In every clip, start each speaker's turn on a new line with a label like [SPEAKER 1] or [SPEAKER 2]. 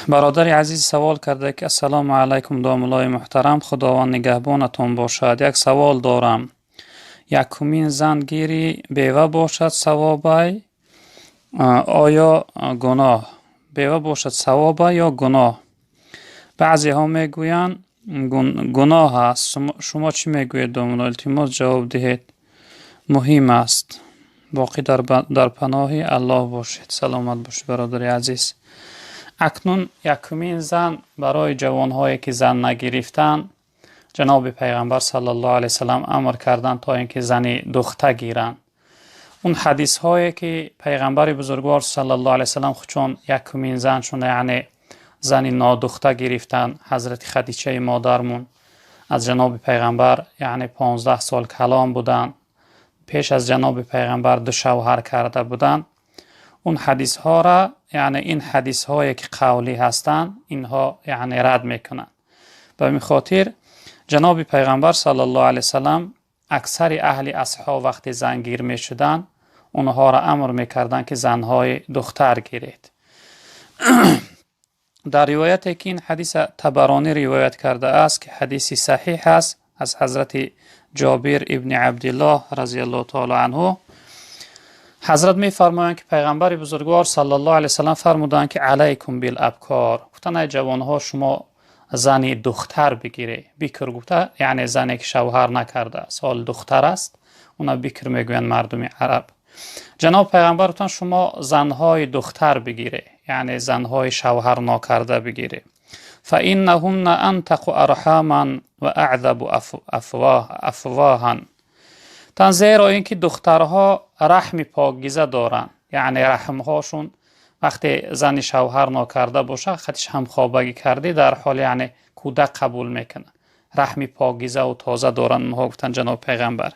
[SPEAKER 1] Бародари азиз савол карда ки: ассалому алайкум, домуллои муҳтарам, Худованд нигаҳбонатон бошад. Як савол дорам. Якумин зан гири бева бошад, савобай оё гуноҳ? Бева бошад, савоба ё гуноҳ? Баъзеҳо мегӯянд, гуноҳ аст. Шумо чӣ мегӯед, домулло? Илтимос, ҷавоб диҳед, муҳим аст. Боқӣ дар паноҳи Аллоҳ бошед. Саломат бошед, бародари азиз. Акнун якумин зан барои ҷавонҳое ки зан нагирифтанд, ҷаноби пайғамбар саллаллоҳу алайҳи васаллам амр карданд, то ин ки зани духта гиранд. Он ҳадисҳое ки пайғамбари бузургвор саллаллоҳу алайҳи васаллам чун якумин заншон, яъне зани нодухта гирифтанд, ҳазрати Хадичаи модармон аз ҷаноби пайғамбар яъне 15 сол калон буданд, пеш аз ҷаноби пайғамбар ду шавҳар карда буданд. Он ҳадисҳоро, яъне ин ҳадисҳое ки қавлӣ ҳастанд, инҳо яъне рад мекунанд. Ба ҳамин хотир ҷаноби пайғамбар саллаллоҳу алайҳи васаллам аксари аҳли асҳоб вақте зангир мешуданд, онҳоро амр мекарданд, ки занҳои духтар гиред. Дар ривояте ки ин ҳадиса Табаронӣ ривоят кардааст, ки ҳадиси саҳиҳ аст, аз ҳазрати Ҷобир ибни Абдиллоҳ разияллоҳу таоло анҳу, ҳазрат мефармоянд, ки пайғамбари бузургвор саллаллоҳу алайҳи васаллам фармуданд, ки алайкум билабкор. Гуфтанд: ай ҷавонҳо, шумо зани духтар бигиред. Бикр гуфта яъне зане ки шавҳар накардааст, ҳол духтар аст, уна бикр мегӯянд мардуми араб. Ҷаноб пайғамбар гуфтанд: шумо занҳои духтар бигиред, яъне занҳои шавҳар нокарда бигиред. Фаиннаҳунна антақу арҳаман ва аъзабу афвоҳан. Тан зеро ин ки духтарҳо раҳми покиза доранд, яъне раҳмҳошун вақте зани шавҳар нокарда бошад, хатиш ҳамхобагӣ кардӣ, дар ҳол яъне кӯдак қабул мекунад. Раҳми покизаву тоза доранд онҳо, гуфтанд ҷаноби пайғамбар.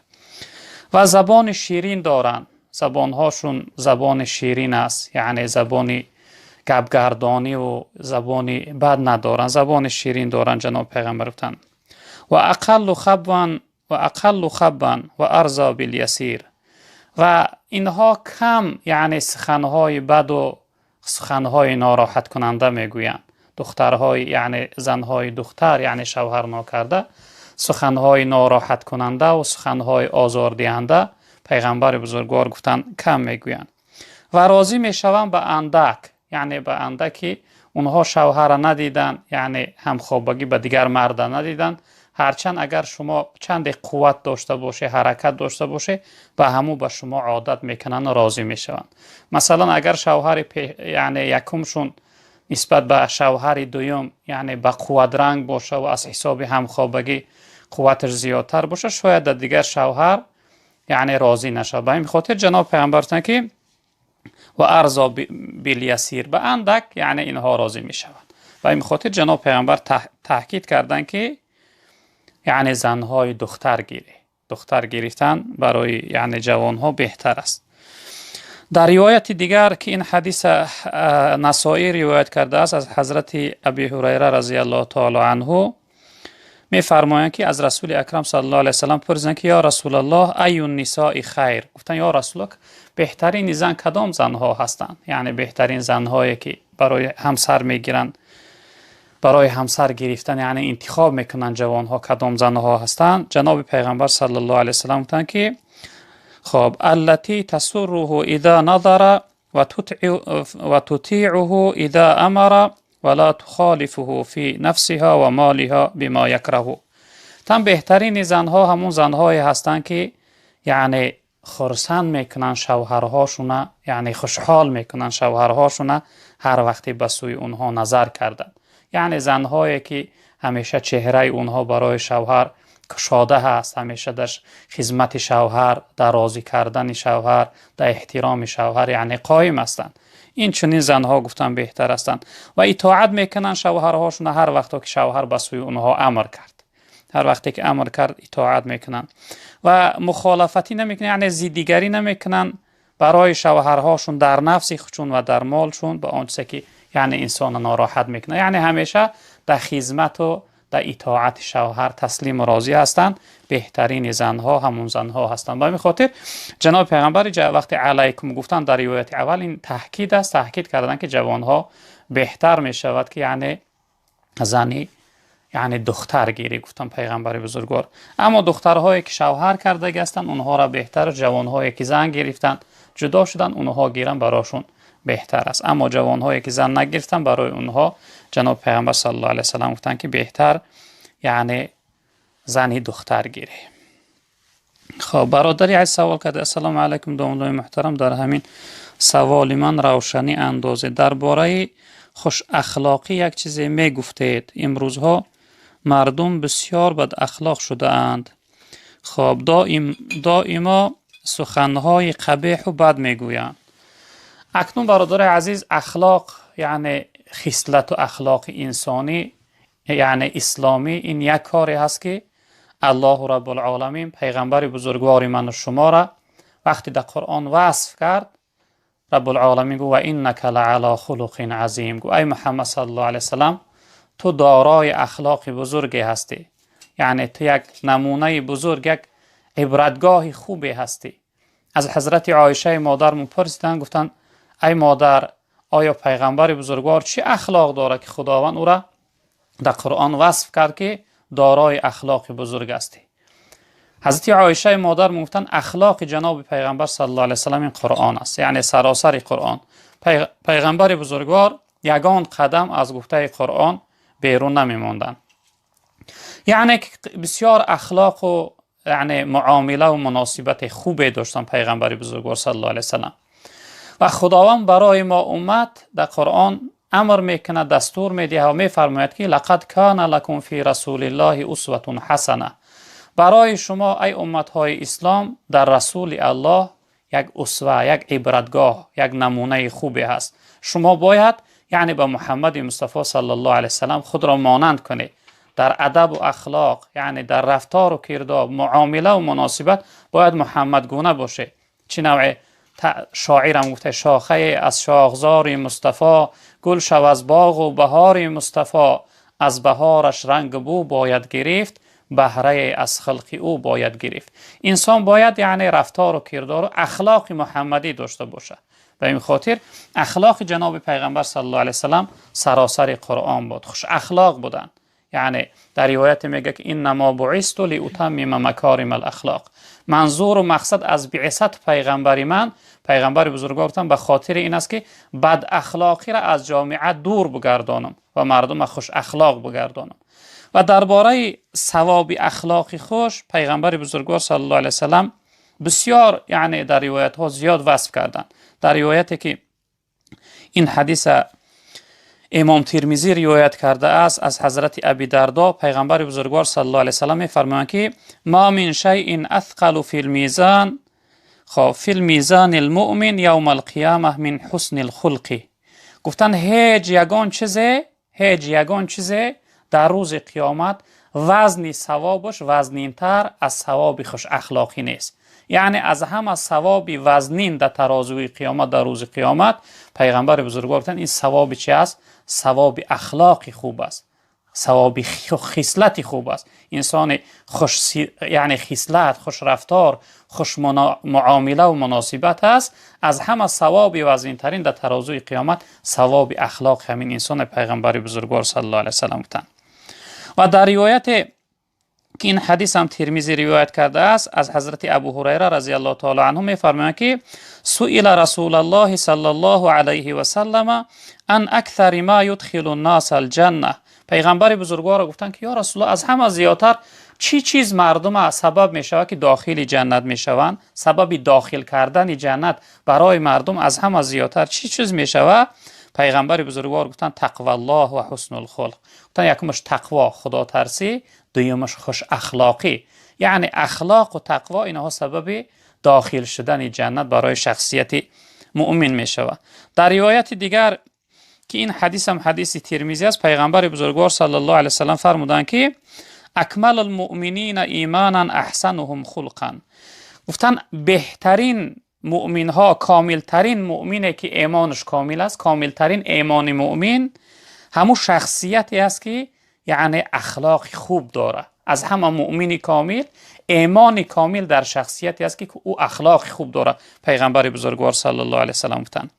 [SPEAKER 1] Ва забони ширин доранд, забонҳошун забони ширин аст, яъне забони гапгардониву забони бад надоранд, забони ширин доранд, ҷаноби пайғамбар гуфтанд. Ва ақаллу хабван ва ақаллу хаббан ва арза билясир. Ва инҳо кам яъне суханҳои баду суханҳои нороҳаткунанда мегӯянд. Духтарҳои, яъне занҳои духтар, яъне шавҳар нокарда, суханҳои нороҳаткунанда ва суханҳои озордиҳанда, пайғамбари бузургвор гуфтанд, кам мегӯянд ва розӣ мешаванд ба андак, яъне ба андаки онҳо шавҳара надиданд, яъне ҳамхобагӣ ба дигар марда надиданд. Ҳарчанд агар шумо чанде қувват дошта боше, ҳаракат дошта боше, ба ҳамун ба шумо одат мекунанд ва розӣ мешаванд. Масалан, агар шавҳари яъне якумшун нисбат ба шавҳари дуюм яъне ба қувватранг боша ва аз ҳисоби ҳамхобагӣ қувваташ зиёдтар боша, шояд дар дигар шавҳар яъне розӣ нашавад. Ба ҳамин хотир ҷаноб пайғамбар гуфтанд, ки ва арзо билясир, ба андак яъне инҳо розӣ мешаванд. Ба ҳамин хотир ҷаноб пайғамбар таъкид карданд, ки яъне занҳои духтар гирӣ. Духтар гирифтан барои яъне ҷавонҳо беҳтар аст. Дар ривояти дигар, ки ин ҳадиса Насоӣ ривоят кардааст, аз ҳазрати Аби Ҳурайра разияллоҳу таоло анҳу мефармоянд, ки аз Расули Акрам саллаллоҳу алайҳи васаллам пурсиданд, ки ё Расулаллоҳ, аюн нисои хайр? Гуфтанд: ё Расулаллоҳ, беҳтарини зан кадом занҳо ҳастанд? Яъне беҳтарин занҳое ки барои ҳамсар мегиранд, барои ҳамсар гирифтан яъне интихоб мекунанд ҷавонҳо, кадом занҳо ҳастанд? Ҷаноби пайғамбар саллаллоҳу алайҳи васаллам гуфтанд, ки хоб, аллатӣ тасурруҳу иза назара ва тутиъуҳу иза амара ва ла тухолифуҳу фи нафсиҳа ва молиҳа бима якраҳу. Тан беҳтарини занҳо ҳамун занҳое ҳастанд, ки яъне хурсанд мекунанд шавҳарҳошуна, яъне хушҳол мекунанд шавҳарҳошуна ҳар вақте ба сӯи онҳо назар карданд. Яъне занҳое ки ҳамеша чеҳраи онҳо барои шавҳар кушода ҳаст, ҳамеша дар хизмати шавҳар, дар розӣ кардани шавҳар, дар эҳтироми шавҳар яъне қоим ҳастанд. Ин чунин занҳо, гуфтан, беҳтар ҳастанд ва итоат мекунанд шавҳарҳошона ҳар вақто ки шавҳар ба сӯи онҳо амр кард. Ҳар вақте ки амр кард, итоат мекунанд ва мухолафатӣ намекунанд, яъне зиддигарӣ намекунанд барои шавҳарҳошон дар нафси худшон ва дар молшон ба он чизе ки яъне инсонро нороҳат мекунад. Яъне ҳамеша дар хизмату дар итоати шавҳар таслиму розӣ ҳастанд. Беҳтарини занҳо ҳамун занҳо ҳастанд. Ба ҳамин хотир ҷаноби пайғамбар вақте алайкум гуфтанд дар ривояти аввал, ин таъкид аст, таъкид карданд, ки ҷавонҳо беҳтар мешавад ки яъне зани яъне духтар гирӣ, гуфтан пайғамбари бузургвор. Аммо духтарҳое ки шавҳар кардагӣ ҳастанд, онҳоро беҳтар, ҷавонҳое ки зан гирифтанд, ҷудо шуданд, онҳо гиранд, барошон беҳтар аст. Аммо ҷавонҳое ки зан нагирифтанд, барои онҳо ҷаноб пайғамбар саллаллоҳу алайҳи васаллам гуфтанд ки беҳтар яъне зани духтар гирӣ. Хоб, бародари азиз савол карда: ассалому алайкум, домуллои муҳтарам, дар ҳамин саволи ман равшанӣ андозед. Дар бораи хушахлоқӣ як чизе мегуфтед. Имрӯзҳо мардум бисёр бадахлоқ шудаанд. Хоб, доимо суханҳои қабеҳу бад мегӯянд. Акнун бародари азиз, ахлоқ яъне хислату ахлоқи инсонӣ яъне исломӣ ин як коре ҳаст ки Аллоҳу Раббулъоламин пайғамбари бузургвори ману шуморо вақте дар Қуръон васф кард, Раббулъоламин гуфт: ва иннака лаъало хулуқин азим. Гуфт: ай Муҳаммад саллаллоҳу алайҳи васаллам, ту дорои ахлоқи бузурге ҳастӣ, яъне ту як намунаи бузург, як ибратгоҳи хубе ҳастӣ. Аз ҳазрати Оишаи модармон пурсиданд, гуфтанд: ай модар, оё пайғамбари бузургвор чӣ ахлоқ дорад ки Худованд ӯро дар Қуръон васф кард ки дорои ахлоқи бузург ҳастӣ? Ҳазрати Оишаи модар мегуфтанд: ахлоқи ҷаноби пайғамбар саллаллоҳу алайҳи васаллам ин Қуръон аст, яъне саросари Қуръон. Пайғамбари бузургвор ягон қадам аз гуфтаи Қуръон берун намемонданд. Яъне бисёр ахлоқу яъне муомилаву муносибати хубе доштанд пайғамбари бузургвор саллаллоҳу алайҳи васаллам. Ва Худованд барои мо уммат дар Қуръон амр мекунад, дастур медиҳад ва мефармояд ки лақад кана лакум фи расулиллоҳи усватун ҳасана. Барои шумо ай умматҳои ислом дар расули Аллоҳ як усва, як ибратгоҳ, як намунаи хубе ҳаст. Шумо бояд яъне ба Муҳаммади Мустафо саллаллоҳу алайҳи васаллам худро монанд кунед дар адабу ахлоқ, яъне дар рафтору кирдор, муомилаву муносибат бояд муҳаммадгуна бошед. Чӣ навъе шоирам гуфта: шохае аз шохзори Мустафо, гул шав аз боғу баҳори Мустафо, аз баҳораш ранг бу бояд гирифт, баҳрае аз хилқи ӯ бояд гирифт. Инсон бояд яъне рафтору кирдору ахлоқи муҳаммадӣ дошта бошад. Ба ин хотир ахлоқи ҷаноби пайғамбар саллаллоҳу алайҳи васаллам саросари Қуръон буд, хушахлоқ буданд. Яъне дар ривояте мегӯяд ки иннамо буисту лиутаммима макорима алахлоқ. Манзуру мақсад аз биъсат пайғамбари ман, пайғамбари бузургвор гуфтанд, ба хотири ин аст ки бадахлоқиро аз ҷомеа дур бигардонам ва мардумро хушахлоқ бигардонам. Ва дар бораи савоби ахлоқи хуш пайғамбари бузургвор саллаллоҳу алайҳи васаллам бисёр яъне дар ривоятҳо зиёд васф карданд. Дар ривояте ки ин ҳадиса имом Тирмизӣ ривоят кардааст аз ҳазрати Аби Дардо, пайғамбари бузургвор саллаллоҳу алайҳи васаллам мефармоянд ки ма мин шайъин асқалу фи лмизан, хоб, фи лмизани лмуъмин явма алқиёма мин ҳусни лхулқи. Гуфтанд ҳеҷ ягон чизе, ҳеҷ ягон чизе дар рӯзи қиёмат вазни савобаш вазнинтар аз савоби хушахлоқӣ нест. Яъне аз ҳама савоби вазнин дар тарозуи қиёмат, дар рӯзи қиёмат, пайғамбари бузургвор гуфтанд, ин савоби чи аст? Савоби ахлоқи хуб аст, савоби хислати хуб аст. Инсони хуш, яъне хислат, хушрафтор, хушмуомилаву муносибат аст, аз ҳама савоби вазнинтарин дар тарозуи қиёмат савоби ахлоқи ҳамин инсоне пайғамбари бузургвор саллаллоҳу алайҳи васаллам гуфтанд. Ва дар ривояте ки ин ҳадис ҳам Тирмизӣ ривоят кардааст аз ҳазрати Абу Ҳурайра разияллоҳу таоло анҳу мефармоянд ки суила расулаллоҳи саллаллоҳу алайҳи васаллама ан аксари ма юдхилу ннаса алҷанна. Пайғамбари бузургворро гуфтанд ки ё Расулуллоҳ, аз ҳама зиёдтар чӣ чиз мардума сабаб мешавад ки дохили ҷаннат мешаванд? Сабаби дохил кардани ҷаннат барои мардум аз ҳама зиёдтар чӣ чиз мешавад? Пайғамбари бузургвор гуфтанд: тақваллоҳ ва ҳуснулхулқ. Гуфтанд якумаш тақво, худотарсӣ, дуюмаш хушахлоқӣ. Яъне ахлоқу тақво инҳо сабаби дохил шудани ҷаннат барои шахсияти муъмин мешавад. Дар ривояти дигар ки ин ҳадис ҳам ҳадиси Тирмизӣ аст, пайғамбари бузургвор саллаллоҳу алайҳи васаллам фармуданд ки акмалу лмуъминина иманан аҳсануҳум хулқан. Гуфтанд беҳтарин муъминҳо, комилтарин муъмине ки эмонаш комил аст, комилтарин эмони муъмин ҳамун шахсияте аст ки яъне ахлоқи хуб дорад. Аз ҳама муъмини комил, эмони комил дар шахсияте аст ки ӯ ахлоқи хуб дорад, пайғамбари бузургвор саллаллоҳу алайҳи васаллам гуфтанд.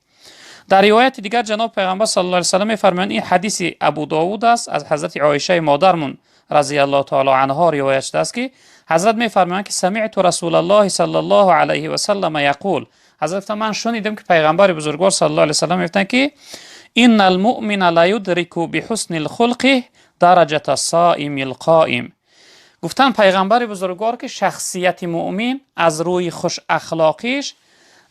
[SPEAKER 1] Дар ривояти дигар ҷаноб пайғамбар саллаллоҳу алайҳи васаллам мефармоянд, ин ҳадиси Абу Довуд аст, аз ҳазрати Оишаи модармон разияллоҳу таоло анҳо ривоят шудааст, ки ҳазрат мефармоянд, ки самиъту расулаллоҳи саллаллоҳу алайҳи васаллама яқул. Ҳазрат гуфтанд, ман шунидам, ки пайғамбари бузургвор саллаллоҳу алайҳи васаллам мегуфтанд, ки иннал муъмина ла юдрику биҳусни лхулқи дараҷата соими лқоим. Гуфтанд пайғамбари бузургвор, ки шахсияти муъмин аз рӯи хушахлоқиш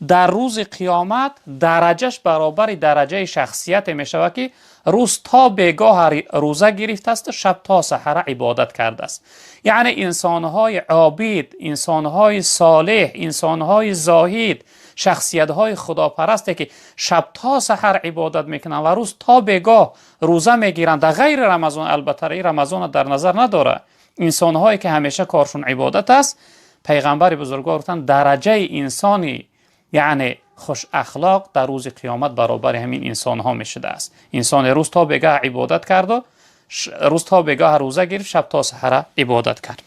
[SPEAKER 1] дар рӯзи қиёмат дараҷаш баробари дараҷаи шахсияте мешавад, ки рӯз то бегоҳ рӯза гирифтааст, шаб то саҳара ибодат кардааст. Яъне инсонҳои обид, инсонҳои солеҳ, инсонҳои зоҳид, шахсиятҳои худопарасте, ки шаб то саҳар ибодат мекунанд ва рӯз то бегоҳ рӯза мегиранд, дар ғайри Рамазон, албатта ин Рамазонро дар назар надорад, инсонҳое ки ҳамеша коршон ибодат аст, пайғамбари бузургвор гуфтанд, дараҷаи инсони яъне хушахлоқ дар рӯзи қиёмат баробари ҳамин инсонҳо мешудааст. Инсоне рӯз то бегаҳ ибодат карду, рӯз то бегаҳ рӯза гирифт, шаб то саҳара ибодат кард.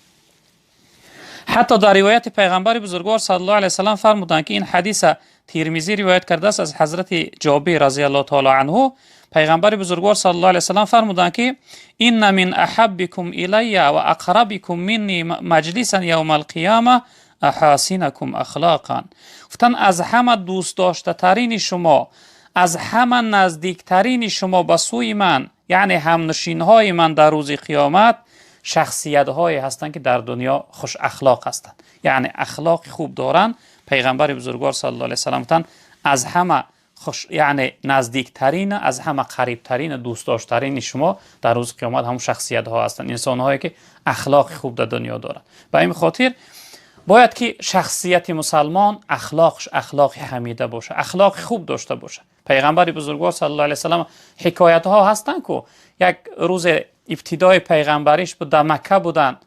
[SPEAKER 1] Ҳатто дар ривояти пайғамбари бузургвор саллаллоҳу алайҳи васаллам фармуданд, ки ин ҳадиса Тирмизӣ ривоят кардааст аз ҳазрати Ҷобир разияллоҳу таоло анҳу. Пайғамбари бузургвор саллаллоҳу алайҳи васаллам фармуданд, ки инна мин аҳаббикум илайя ва ақрабикум минни маҷлисан явма алқиёма аҳасинакум ахлоқан. Гуфтанд, аз ҳама дӯстдоштатарини шумо, аз ҳама наздиктарини шумо ба сӯи ман, яъне ҳамнишинҳои ман дар рӯзи қиёмат, шахсиятҳое ҳастанд, ки дар дунё хушахлоқ ҳастанд, яъне ахлоқи хуб доранд. Пайғамбари бузургвор саллаллоҳу алайҳи васаллам гуфтанд, аз ҳама хуш, яъне наздиктарин, аз ҳама қарибтарин, дӯстдоштарини шумо дар рӯзи қиёмат ҳамон шахсиятҳо ҳастанд, инсонҳое ки ахлоқи хуб дар дунё доранд. Ба ин хотир бояд ки шахсияти мусалмон ахлоқш ахлоқи ҳамида бошад, ахлоқи хуб дошта бошад. Пайғамбари бузургвор саллаллоҳу алайҳи васаллам ҳикоятҳо ҳастанд, ку як рӯзе ибтидои пайғамбариш буд, дар Макка буданд,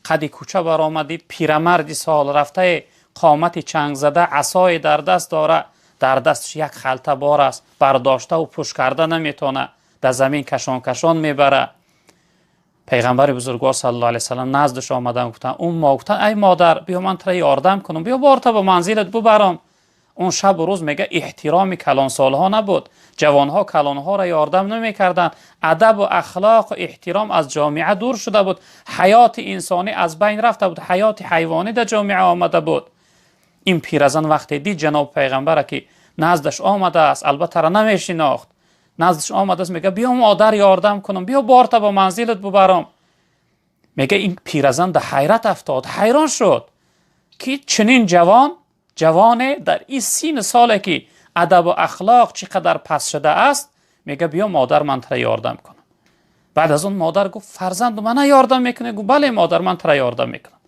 [SPEAKER 1] қади кӯча баромадид пирамарди солрафтае, қомати чангзада, асое дар даст дора, дар дасташ як халта бор аст, бардоштаву пӯш карда наметавона, дар замин кашон кашон мебара. Пайғамбари бузургвор саллаллоҳу алайҳи васаллам наздаш омадан, гуфтанд, уммо, гуфтанд, ай модар, биё ман тура ёрдам кунам, биё борта ба манзилат бубарам. Он шабу рӯз мега эҳтироми калонсолҳо набуд, ҷавонҳо калонҳоро ёрдам намекарданд, адабу ахлоқу эҳтиром аз ҷомеа дур шуда буд, ҳаёти инсонӣ аз байн рафта буд, ҳаёти ҳайвонӣ дар ҷомеа омада буд. Ин пиразан вақте дид ҷаноб пайғамбара, ки наздаш омадааст, албатта намешинохт, наздаш омадааст, мега, биё модар, ёрдам кунам, биё борта ба манзилат бубарам. Мега, ин пиразан дар ҳайрат афтод, ҳайрон шуд, ки чунин ҷавон, ҷавоне дар ин сину соле, ки адабу ахлоқ чӣ қадар паст шудааст, мега, биё модар, ман тура ёрдам кунам. Баъд аз он модар гуфт, фарзанду, мана ёрдам мекунӣ? Гуфт, бале модар, ман тура ёрдам мекунам.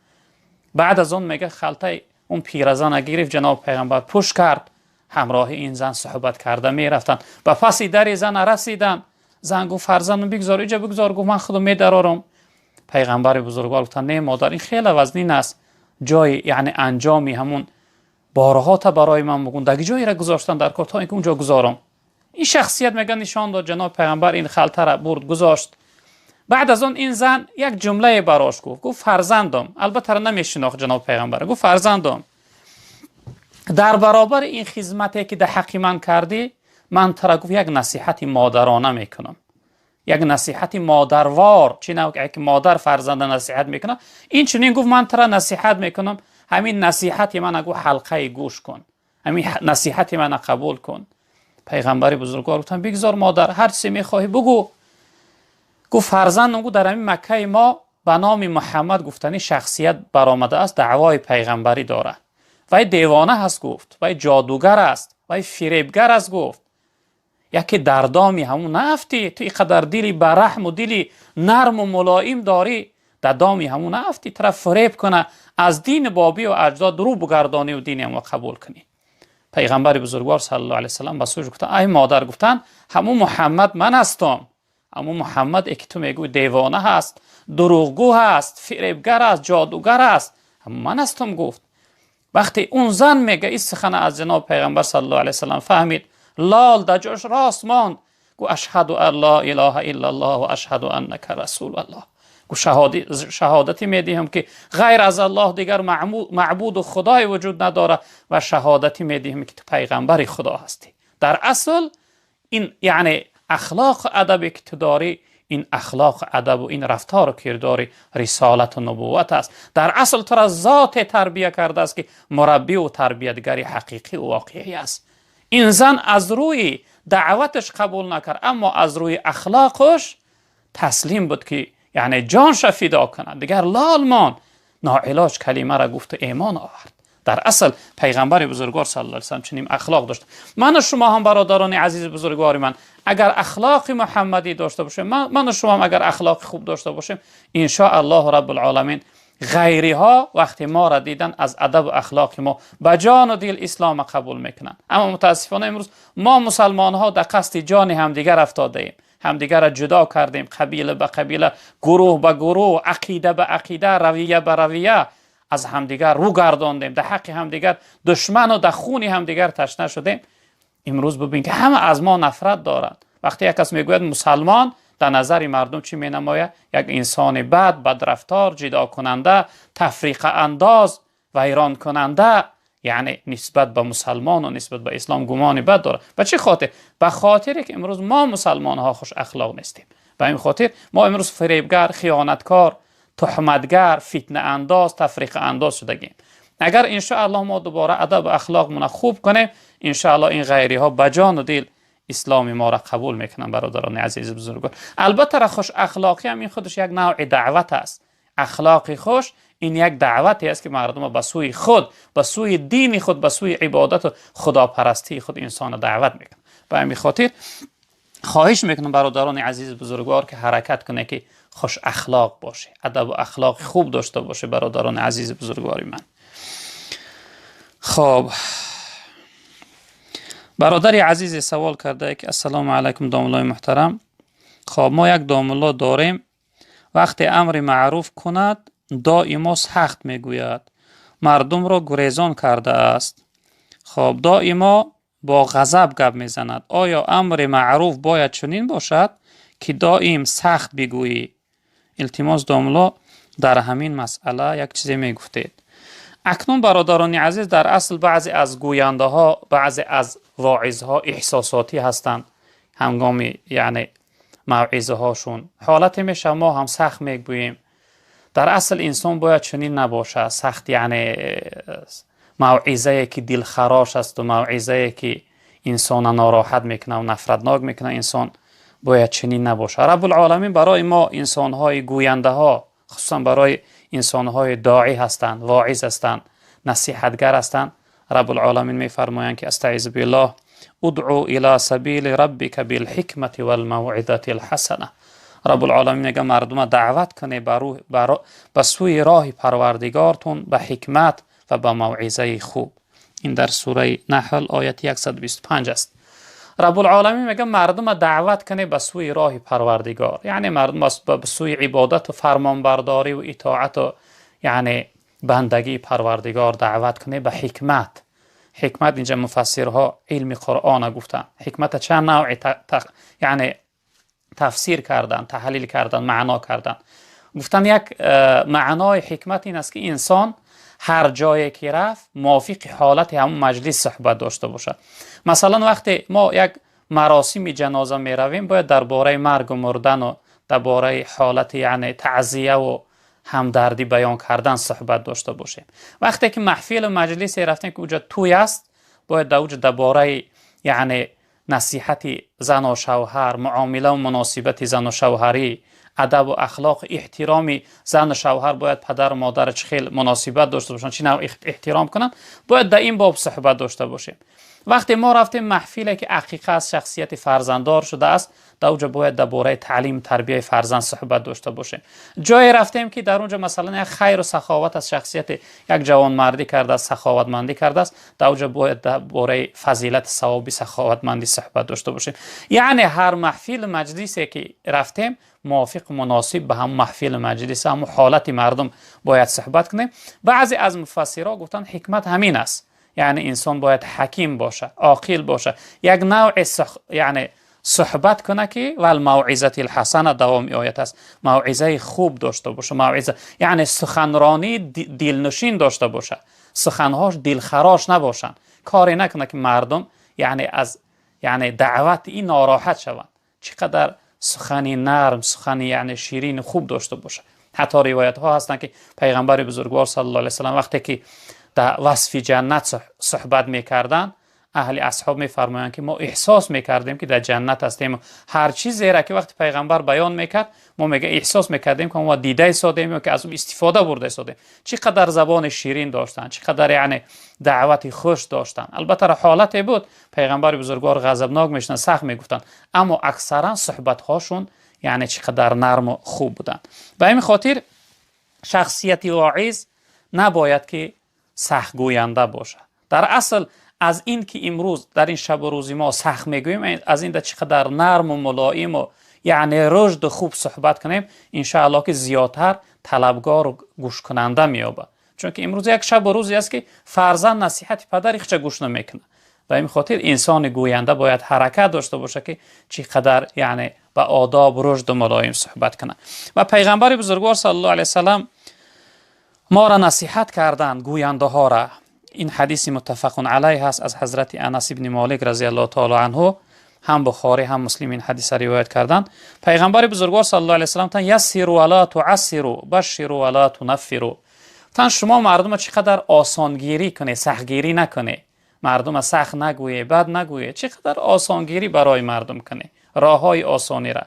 [SPEAKER 1] Баъд аз он мега халтаи он пиразана гирифт ҷаноб пайғамбар, пӯш кард, ҳамроҳи ин зан суҳбат карда мерафтанд. Ба паси дари зана расиданд. Зан гуфт, фарзандам, бигзор, иҷа бигзор, гуфт, ман худам медарорам. Пайғамбари бузургвор гуфтанд, не модар, ин хеле вазнин аст, ҷои яъне анҷоми ҳамун борҳота барои ман бугун, даги ҷоеро гузоштан дар кор, то ин ки унҷо гузорам. Ин шахсият мега нишон дод ҷаноб пайғамбар, ин халтара бурд, гузошт. Баъд аз он ин зан як ҷумлае барош гуфт, гуфт, фарзандам, албатта намешинохт ҷаноб пайғамбар, гуфт, фарзандам, дар баробари ин хизмате ки дар ҳаққи ман кардӣ, ман тура, гуфт, як насиҳати модарона мекунам, як насиҳати модарвор, чӣ нав ки модар фарзанда насиҳат мекунад, ин чунин гуфт, ман тура насиҳат мекунам, ҳамин насиҳати мана, гуфт, ҳалқаи гӯш кун, ҳамин насиҳати мана қабул кун. Пайғамбари бузургвор гуфтанд, бигзор модар, ҳар чизе мехоҳӣ бугӯ. Гуфт, фарзандам, гуфт, дар ҳамин Маккаи мо ба номи Муҳаммад гуфтани шахсият баромадааст, даъвои пайғамбарӣ дорад, вай девона ҳаст, гуфт, вай ҷодугар аст, вай фиребгар аст, гуфт, яке дар доми ҳамун наафтӣ, ту ин қадар дили бараҳму дили нарму мулоим дорӣ, дар доми ҳамун наафтӣ, тура фиреб куна, аз дини бобию аҷдод рӯ бугардониву дини ҳамон қабул кунӣ. Пайғамбари бузургвор саллаллоҳу алайҳи васаллам ба сӯяш гуфтанд, ай модар, гуфтанд, ҳамун Муҳаммад ман ҳастам, ҳамун Муҳаммад е ки ту мегӯӣ девона ҳаст, дурӯғгӯ ҳаст, фиребгар аст, ҷодугар аст, ҳамун ман ҳастам, гуфт. Вақте он зан мега ин сухана аз ҷаноби пайғамбар саллаллоҳу алайҳи васаллам фаҳмид, лол дар ҷош рост монд, гуфт, ашҳаду ан ло илоҳа иллаллоҳ ва ашҳаду аннака расулаллоҳ. Гуфт, шаҳодатӣ медиҳам, ки ғайр аз Аллоҳ дигар маъбуду худое вуҷуд надорад ва шаҳодатӣ медиҳам, ки ту пайғамбари Худо ҳастӣ. Дар асл Ин яъне ахлоқ адабе ки ту дорӣ, ин ахлоқ адаб ва ин рафтору кирдори рисолату нубувват аст. Дар асл туро зоте тарбия кардааст, ки мураббӣ ва тарбиятгари ҳақиқӣ ва воқеӣ аст. Ин зан аз рӯи даъваташ қабул накард, аммо аз рӯи ахлоқаш таслим буд, ки яъне ҷонша фидо кунад. Дигар лол монд, ноилоҷ калимаро гуфт ва имон овард. Дар асл пайғамбари бузургвор саллаллоҳу алайҳи васаллам чунин ахлоқ дошт. Ман ва шумо ҳам, бародарони азизи бузургвори ман, агар ахлоқи муҳаммадӣ дошта бошем, ман ва шумо ҳам агар ахлоқи хуб дошта бошем, иншоаллоҳу раббул оламин ғайриҳо вақте моро дидан аз адаб ва ахлоқи мо ба ҷону дил ислома қабул мекунанд. Аммо мутаассифона имрӯз мо мусалмонҳо дар қасди ҷони ҳамдигар афтодаем, ҳамдигарро ҷудо кардем, қабила ба қабила, гурӯҳ ба гурӯҳ, ақида ба ақида, равия ба равия аз ҳамдигар рӯ гардондем, дар ҳаққи ҳамдигар душману дар хуни ҳамдигар ташна шудем. Имрӯз бибин, ки ҳама аз мо нафрат доранд. Вақте як кас мегӯяд мусалмон, дар назари мардум чӣ менамояд? Як инсони бад, бадрафтор, ҷидокунанда, тафриқаандоз, вайронкунанда, яъне нисбат ба мусалмону нисбат ба ислом гумони бад дорад. Ба чӣ хотир? Ба хотире ки имрӯз мо мусалмонҳо хушахлоқ нестем. Ба ин хотир мо имрӯз фиребгар, хиёнаткор, туҳматгар, фитнаандоз, тафриқаандоз шудагем. Агар иншоаллоҳ мо дубора адаб ва ахлоқмона хуб кунем, иншоаллоҳ ин ғайриҳо ба ҷону дил исломи моро қабул мекунанд. Бародарони азизи бузургвор, албатта хушахлоқӣ ҳам ин худаш як навъи даъват аст. Ахлоқи хуш ин як даъвате аст, ки мардумро ба сӯи худ, ба сӯи дини худ, ба сӯи ибодату худопарастии худ инсонро даъват мекунад. Ба ҳамин хотир хоҳиш мекунам, бародарони азизи бузургвор, ки ҳаракат кунед, ки хуш ахлоқ боше, адабу ахлоқи хуб дошта боше, бародарони азизи бузургвори ман. Хоб, бародари азизе савол кардае, ки ассалому алайкум, домуллои муҳтарам. Хоб, мо як домулло дорем, вақте амри маъруф кунад, доимо сахт мегӯяд, мардумро гурезон кардааст. Хоб, доимо бо ғазаб гап мезанад. Оё амри маъруф бояд чунин бошад, ки доим сахт бигӯӣ? Илтимос, домулло, дар ҳамин масъала як чизе мегуфтед. Акнун, бародарони азиз, дар асл баъзе аз гӯяндаҳо, баъзе аз воизҳо эҳсосотӣ ҳастанд. Ҳангоми яъне мавъизаҳошун ҳолате мешавад, мо ҳам сахт мегӯем. Дар асл инсон бояд чунин набошад, сахт, яъне мавъизае ки дилхарош асту мавъизае ки инсона нороҳат мекунад ва нафратнок мекунад, инсон бояд чунин набошад. Раббулоламин барои мо инсонҳои гӯяндаҳо, хусусан барои инсонҳои доӣ ҳастанд, воиз ҳастанд, насиҳатгар ҳастанд, Раббулоламин мефармоянд, ки астаизу биллоҳ: удъу ила сабили раббика билҳикмати валмавъизати лҳасана. Раббулоламин мега: мардума даъват кунед ба сӯи роҳи Парвардигортон ба ҳикмат ва ба мавъизаи хуб. Ин дар сураи Наҳл ояти 125 аст. Раббулоламин мега: мардума даъват кунед ба сӯи роҳи Парвардигор, яъне мардум ба сӯи ибодату фармонбардорӣ ва итоату яъне бандагии Парвардигор даъват кунед ба ҳикмат. Ҳикмат инҷа муфассирҳо илми Қуръона гуфтанд. Ҳикмата чанд навъи яъне тафсир кардан, таҳлил кардан, маъно кардан. Гуфтанд, як маънои ҳикмат ин аст, ки инсон ҳар ҷое ки рафт, мувофиқи ҳолати ҳамон маҷлис суҳбат дошта бошад. Масалан, вақте мо як маросими ҷаноза меравем, бояд дар бораи маргу мурдану дар бораи ҳолати яъне таъзияву ҳамдардӣ баён кардан суҳбат дошта бошем. Вақте ки маҳфилу маҷлисе рафтем, ки уҷа тӯй аст, бояд дар уҷа дар бораи яъне насиҳати зану шавҳар, муомилаву муносибати зану шавҳарӣ, адабу ахлоқ, эҳтироми зану шавҳар, бояд падару модарро чӣ хел муносибат дошта бошанд, чӣ навъ эҳтиром кунанд, бояд дар ин боб суҳбат дошта бошем. Вақте мо рафтем маҳфиле, ки ақиқа аз шахсияти фарзанддор шудааст, дар уҷа бояд дар бораи таълиму тарбияи фарзанд суҳбат дошта бошем. Ҷое рафтем, ки дар унҷа масалан як хайру саховат аз шахсияти як ҷавонмардӣ кардааст, саховатмандӣ кардааст, дар уҷа бояд дар бораи фазилати савоби саховатмандӣ суҳбат дошта бошем. Яъне ҳар маҳфилу маҷлисе ки рафтем, мувофиқу муносиб ба ҳамон маҳфилу маҷлис, ҳамон ҳолати мардум бояд суҳбат кунем. Баъзе аз муфассирҳо гуфтанд, ҳикмат ҳамин аст, яъне инсон бояд ҳаким бошад, оқил бошад, як навъи яъне суҳбат кунад, ки валмавъизати лҳасана, давоми оят аст, мавъизаи хуб дошта боша, мавъиза яъне суханронии дилнушин дошта бошад, суханҳош дилхарош набошанд, коре накунад, ки мардум яъне аз яъне даъвати ин нороҳат шаванд. Чӣ қадар сухани нарм, сухани яъне ширин хуб дошта бошад. Ҳатто ривоятҳо ҳастанд, ки пайғамбари бузургвор саллаллоҳу алайҳи васаллам вақте ки дар васфи ҷаннат суҳбат мекарданд, аҳли асҳоб мефармоянд, ки мо эҳсос мекардем, ки дар ҷаннат ҳастем. Ҳар чизеро ки вақти пайғамбар баён мекард, мо мега эҳсос мекардем, ки мо дида истодем ё ки аз ӯ истифода бурда истодем. Чӣ қадар забони ширин доштанд, чӣ қадар яъне даъвати хуш доштанд. Албатта ҳолате буд, пайғамбари бузургвор ғазабнок мешуданд, сахт мегуфтанд, аммо аксаран суҳбатҳошон яъне чӣ қадар нарму хуб буданд. Ба ҳамин хотир шахсияти воиз набояд ки сахтгӯянда бошад. Дар асл аз ин ки имрӯз дар ин шабу рӯзи мо сахт мегӯем, аз ин да чӣ қадар нарму мулоиму яъне рушду хуб суҳбат кунем, иншааллоҳ ки зиёдтар талабгору гӯшкунанда меёбад. Чунки имрӯз як шабу рӯзе аст, ки фарзанд насиҳати падари худша гӯш намекунад. Ба ин хотир инсони гӯянда бояд ҳаракат дошта бошад, ки чӣ қадар яъне ба одоб, рушду мулоим суҳбат кунад. Ва пайғамбари бузургвор саллаллоҳу алайҳи васаллам моро насиҳат карданд, гӯяндаҳоро. Ин ҳадиси муттафақун алайҳ аст аз ҳазрати Анас ибни Молик разияллоҳу таоло анҳу. Ҳам Бухорӣ, ҳам Муслим ин ҳадиса ривоят карданд. Пайғамбари бузургвор саллаллоҳу алайҳи васаллам тан: яссиру ва ла туассиру, башширу ва ла тунаффиру. Тан шумо мардума чӣ қадар осонгирӣ кунед, сахтгирӣ накунед, мардума сахт нагӯед, бад нагӯед, чӣ қадар осонгирӣ барои мардум кунед, роҳҳои осониро,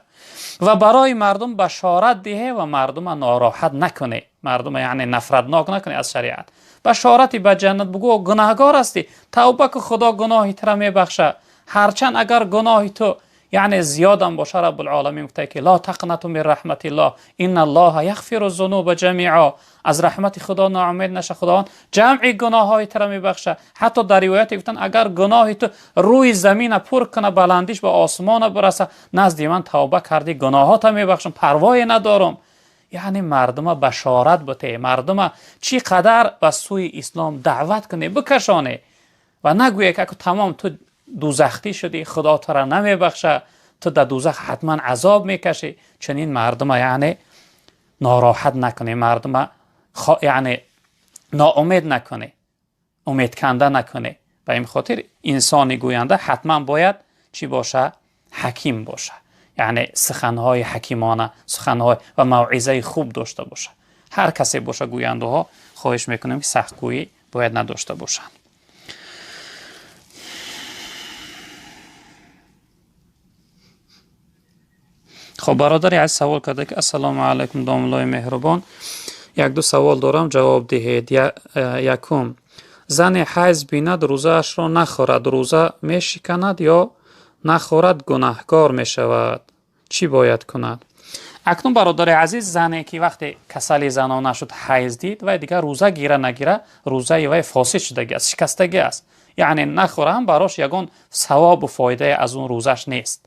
[SPEAKER 1] ва барои мардум башорат диҳед ва мардума нороҳат накунед, мардума яъне нафратнок накунед аз шариат. Башорати ба ҷаннат бугӯ, гунаҳгор ҳастӣ, тавба ку, Худо гуноҳи тура мебахшад. Ҳарчанд агар гуноҳи ту яъне зиёдам боша, Раббулъоламин гуфта, ки ла тақнату мин раҳматиллоҳ, инналлоҳа яғфиру зунуба ҷамиа. Аз раҳмати Худо ноумед наша, Худованд ҷамъи гуноҳҳои тура мебахшад. Ҳатто дар ривояте гуфтанд, агар гуноҳи ту рӯи замина пур куна, баландиш ба осмона бираса, назди ман тавба кардӣ, гуноҳота мебахшам, парвое надорам. Яъне мардума башорат бите, мардума чӣ қадар ба сӯи ислом даъват кунӣ, бикашонӣ ва нагӯе, ки тамом ту дузахтӣ шудӣ, Худо тура намебахшад, ту дар дузах ҳатман азоб мекашӣ. Чунин мардума яъне нороҳат накунӣ, мардума яъне ноумед накунӣ, умедканда накунӣ. Ба ин хотир инсони гӯянда ҳатман бояд чӣ боша? Ҳаким боша, яъне суханҳои ҳакимона, суханҳои ва мавъизаи хуб дошта боша. Ҳар касе боша гӯяндаҳо, хоҳиш мекунем, ки сахтгӯӣ бояд надошта бошанд. Хоб, бародари азиз савол карда, ки ассалому алайкум, домуллои меҳрубон, як-ду савол дорам, ҷавоб диҳед. Якум: зане ҳайз бинад, рӯзаашро нахӯрад, рӯза мешиканад ё нахӯрад гунаҳкор мешавад? Чӣ бояд кунад? Акнун, бародари азиз, зане ки вақте касали занона шуд, ҳайз дид, вай дигар рӯза гира нагира, рӯзаи вай фосид шудагӣ аст, шикастагӣ аст. Яъне нахӯра ҳам барош ягон савобу фоидае аз он рӯзаш нест,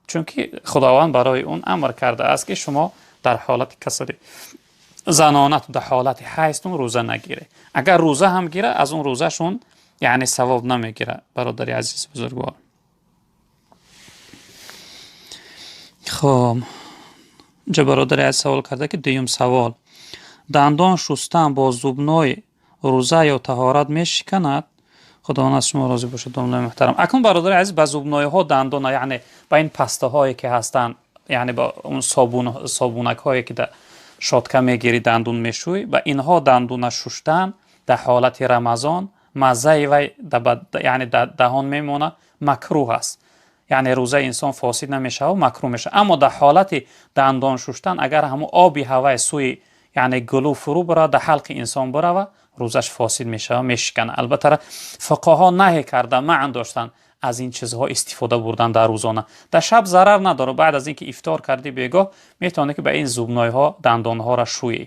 [SPEAKER 1] чунки Худованд барои он амр кардааст, ки шумо дар ҳолати касали занонат, дар ҳолати ҳайзтун рӯза нагиред. Агар рӯза ҳам гира, аз он рӯзашон яъне савоб намегира, бародари азиз бузургвор. Хоб, инҷа бародари азиз савол карда, ки дуюм савол: дандон шустан бо зубной рӯза ё таҳорат мешиканад? Худованд аз шумо розӣ бошад, домлаи муҳтарам. Акнун, бародари азиз, ба зубнойҳо дандона, яъне ба ин пастаҳое ки ҳастанд, яъне ба он собун, собунакҳое ки дар щётка мегирӣ, дандун мешӯй, ба инҳо дандуна шуштан дар ҳолати Рамазон маззаи вай яъне дар даҳон мемонад, макрӯҳ аст. Яъне рӯзаи инсон фосид намешавад, макрӯҳ мешавад. Аммо дар ҳолати дандон шуштан агар ҳамун оби ҳавай сӯи яъне гулӯ фурӯ барад, дар ҳалқи инсон баравад, рӯзаш фосид мешавад, мешиканад. Албатта, фуқаҳо наҳӣ карда, маън доштанд аз ин чизҳо истифода бурдан дар рӯзона. Дар шаб зарар надорад. Баъд аз ин ки ифтор кардӣ, бегоҳ метавонӣ, ки ба ин зубнойҳо дандонҳоро шӯӣ,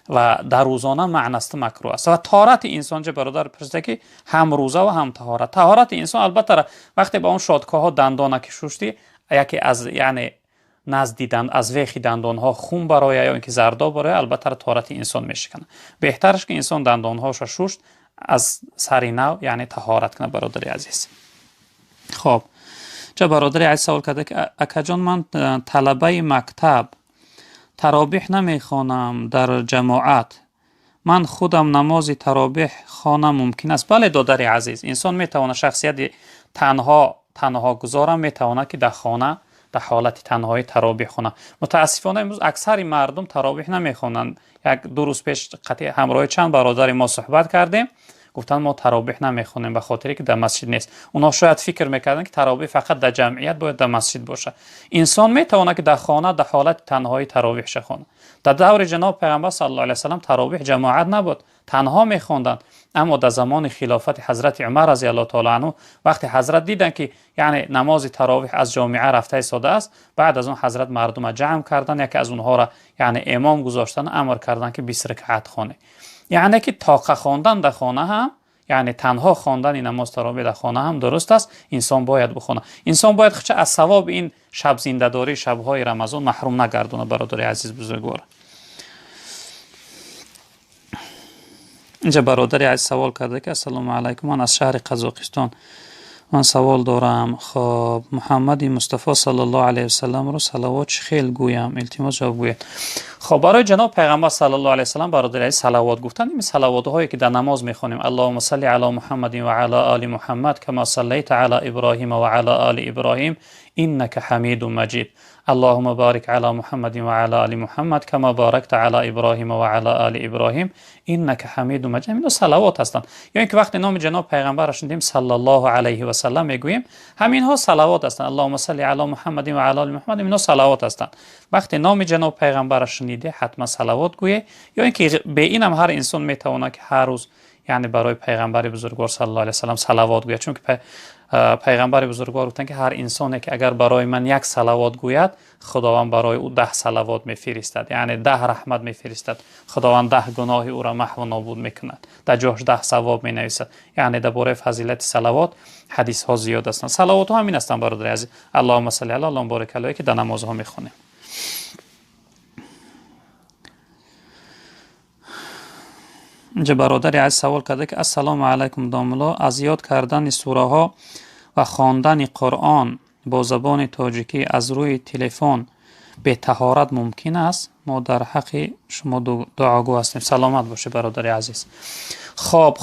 [SPEAKER 1] ва дар рӯзона маън аст, макрӯҳ аст. Ва таҳорати инсон ҷа бародар пурсида, ки ҳам рӯза ва ҳам таҳорат. Таҳорати инсон, албатта, вақте ба он щёткаҳо дандона ки шуштӣ, яке аз яъне назди аз вехи дандонҳо хун бароя ё ин ки зардоб бароя, албатта, таҳорати инсон мешиканад. Беҳтараш, ки инсон дандонҳоша шушт, аз сари нав яъне таҳорат кунад, бародари азиз. Хоб, ча бародари азиз савол карда, ки акаҷон, ман талабаи мактаб, таробиҳ намехонам дар ҷамоат, ман худам намози таробиҳ хонам мумкин аст? Бале, додари азиз, инсон метавонад, шахсияти танҳо танҳо гузорам метавонад ки дар хона дар ҳолати танҳоӣ таровеҳ хонад. Мутаассифона имрӯз аксари мардум таровеҳ намехонанд. Як ду рӯз пеш қатъи ҳамроҳи чанд бародари мо суҳбат кардем, гуфтанд мо таровеҳ намехонем ба хотире ки дар масҷид нест. Онҳо шояд фикр мекарданд ки таровеҳ фақат дар ҷамъият бояд дар масҷид бошад. Инсон метавонад ки дар хона дар ҳолати танҳоӣ таровеҳ хонад. Дар даври ҷаноб пайғамбар саллаллоҳу алайҳи васаллам таровеҳ ҷамоат набуд, танҳо мехонданд. Аммо дар замони хилофати ҳазрати Умар разияллоҳу таоло анҳу вақте ҳазрат диданд ки яъне намози таровеҳ аз ҷомиа рафта истодааст, баъд аз он ҳазрат мардума ҷамъ карданд, яке аз онҳоро яъне имом гузоштанд, амр карданд ки 20 ракъат хонед. Яъне ки тоқа хондан дар хона ҳам, яъне танҳо хондани намоз таровеҳ дар хона ҳам дуруст аст, инсон бояд бихонад. Инсон бояд худша аз савоби ин шаб зиндадории шабҳои Рамазон маҳрум нагардонад, бародари азиз бузургвор. Инҷа бародари азиз савол карда ки ассалому алайкум, ман аз шаҳри Қазоқистон, ман савол дорам. Хоб, Муҳаммади Мустафо саллаллоҳу алайҳи васалламро салавот чӣ хел гӯям? Илтимос ҷавоб гӯед. Хоб, барои ҷаноб пайғамбар саллаллоҳу алайҳи васаллам бародари азиз салавот гуфтан, ин салавотҳое ки дар намоз мехонем, аллоҳумма салли ала муҳаммадин ва ала оли муҳаммад кама саллайта ала иброҳима ва ала оли иброҳим иннака ҳамидун маҷид, аллоҳумма борик ала муҳаммадин ва ала оли муҳаммад кама боракта ала иброҳима ва ала оли иброҳим иннака ҳамидун маҷид. Инҳо салавот ҳастанд. Ё ин ки вақте номи ҷаноб пайғамбарро шунидем саллаллоҳу алайҳи васаллам мегӯем, ҳаминҳо салавот ҳастанд. Аллоҳумма салли ала муҳаммадин ва ала оли муҳаммад, инҳо салавот ҳастанд. Вақте номи ҷаноб пайғамбарро шуниде ҳатман салавот гӯе. Ё ин ки бе ин ҳам ҳар инсон метавонад ки ҳар рӯз яъне барои пайғамбари бузургвор саллаллоҳу алайҳи васаллам салавот гӯяд. Чунки пайғамбари бузургвор гуфтанд ки ҳар инсоне ки агар барои ман як салавот гӯяд, худованд барои ӯ 10 салавот мефиристад, яъне 10 раҳмат мефиристад. Худованд 10 гуноҳи ӯро маҳву нобуд мекунад, дар ҷош 10 савоб менависад. Яъне дар бораи фазилати салавот ҳадисҳо зиёд ҳастанд. Салавотҳо ҳамин ҳастанд бародари азиз. Аллоҳумма салли ала, аллоҳумма борик алайҳи, ки дар намозҳо мехонем. Инҷа бародари азиз савол карда ки ассалому алайкум домулло, аз ёд кардани сураҳо ва хондани Қуръон бо забони тоҷикӣ аз рӯи телефон бетаҳорат мумкин аст? Мо дар ҳаққи шумо дуогӯ ҳастем. Саломат бошед бародари азиз. Хоб,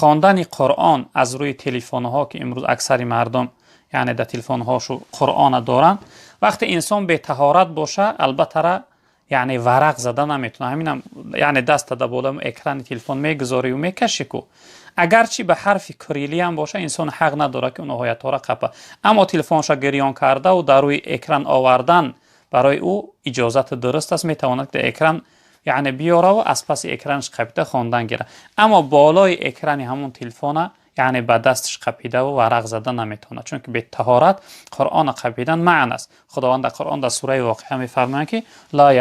[SPEAKER 1] хондани Қуръон аз рӯи телефонҳо ки имрӯз аксари мардум яъне дар телефонҳошу Қуръона доранд, вақте инсон бетаҳорат боша, албатта яъне варақ зада наметавонад. Ҳаминам яъне даста дар болои экрани телефон мегузорӣ ва мекашӣ ку, агарчи ба ҳарфи кириллӣ ҳам боша, инсон ҳақ надорад ки он оятҳоро қапа. Аммо телефонша гирён кардаву дар рӯи экран овардан барои ӯ иҷозат дуруст аст, метавонад дар экран яъне биёраву аз паси экранаш қапида хондан гирад. Аммо болои экрани ҳамон телефона яъне ба дасташ қапидаву варақ зада наметавонад, чунки бетаҳорат Қуръонро қапидан маън аст. Худованд дар Қуръон дар сураи Воқиа мефармояд ки ла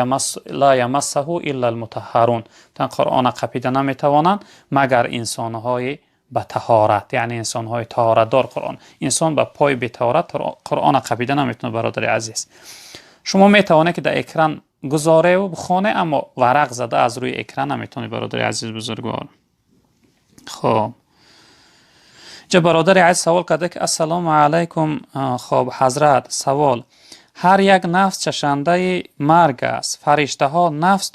[SPEAKER 1] ямассаҳу илла алмутаҳҳарун, тан Қуръонро қапида наметавонанд магар инсонҳои ба таҳорат, яъне инсонҳои таҳоратдор. Қуръон инсон ба пои бетаҳорат Қуръонро қапида наметавонад. Бародари азиз, шумо метавонед ки дар экран гузореву бихоне, аммо варақ зада аз рӯи экран наметавонед, бародари азиз бузургвор. Хоб, инҷа бародари азиз савол карда ки ассалому алайкум, хоб ҳазрат, савол: ҳар як нафс чашандаи марг аст, фариштаҳо нафс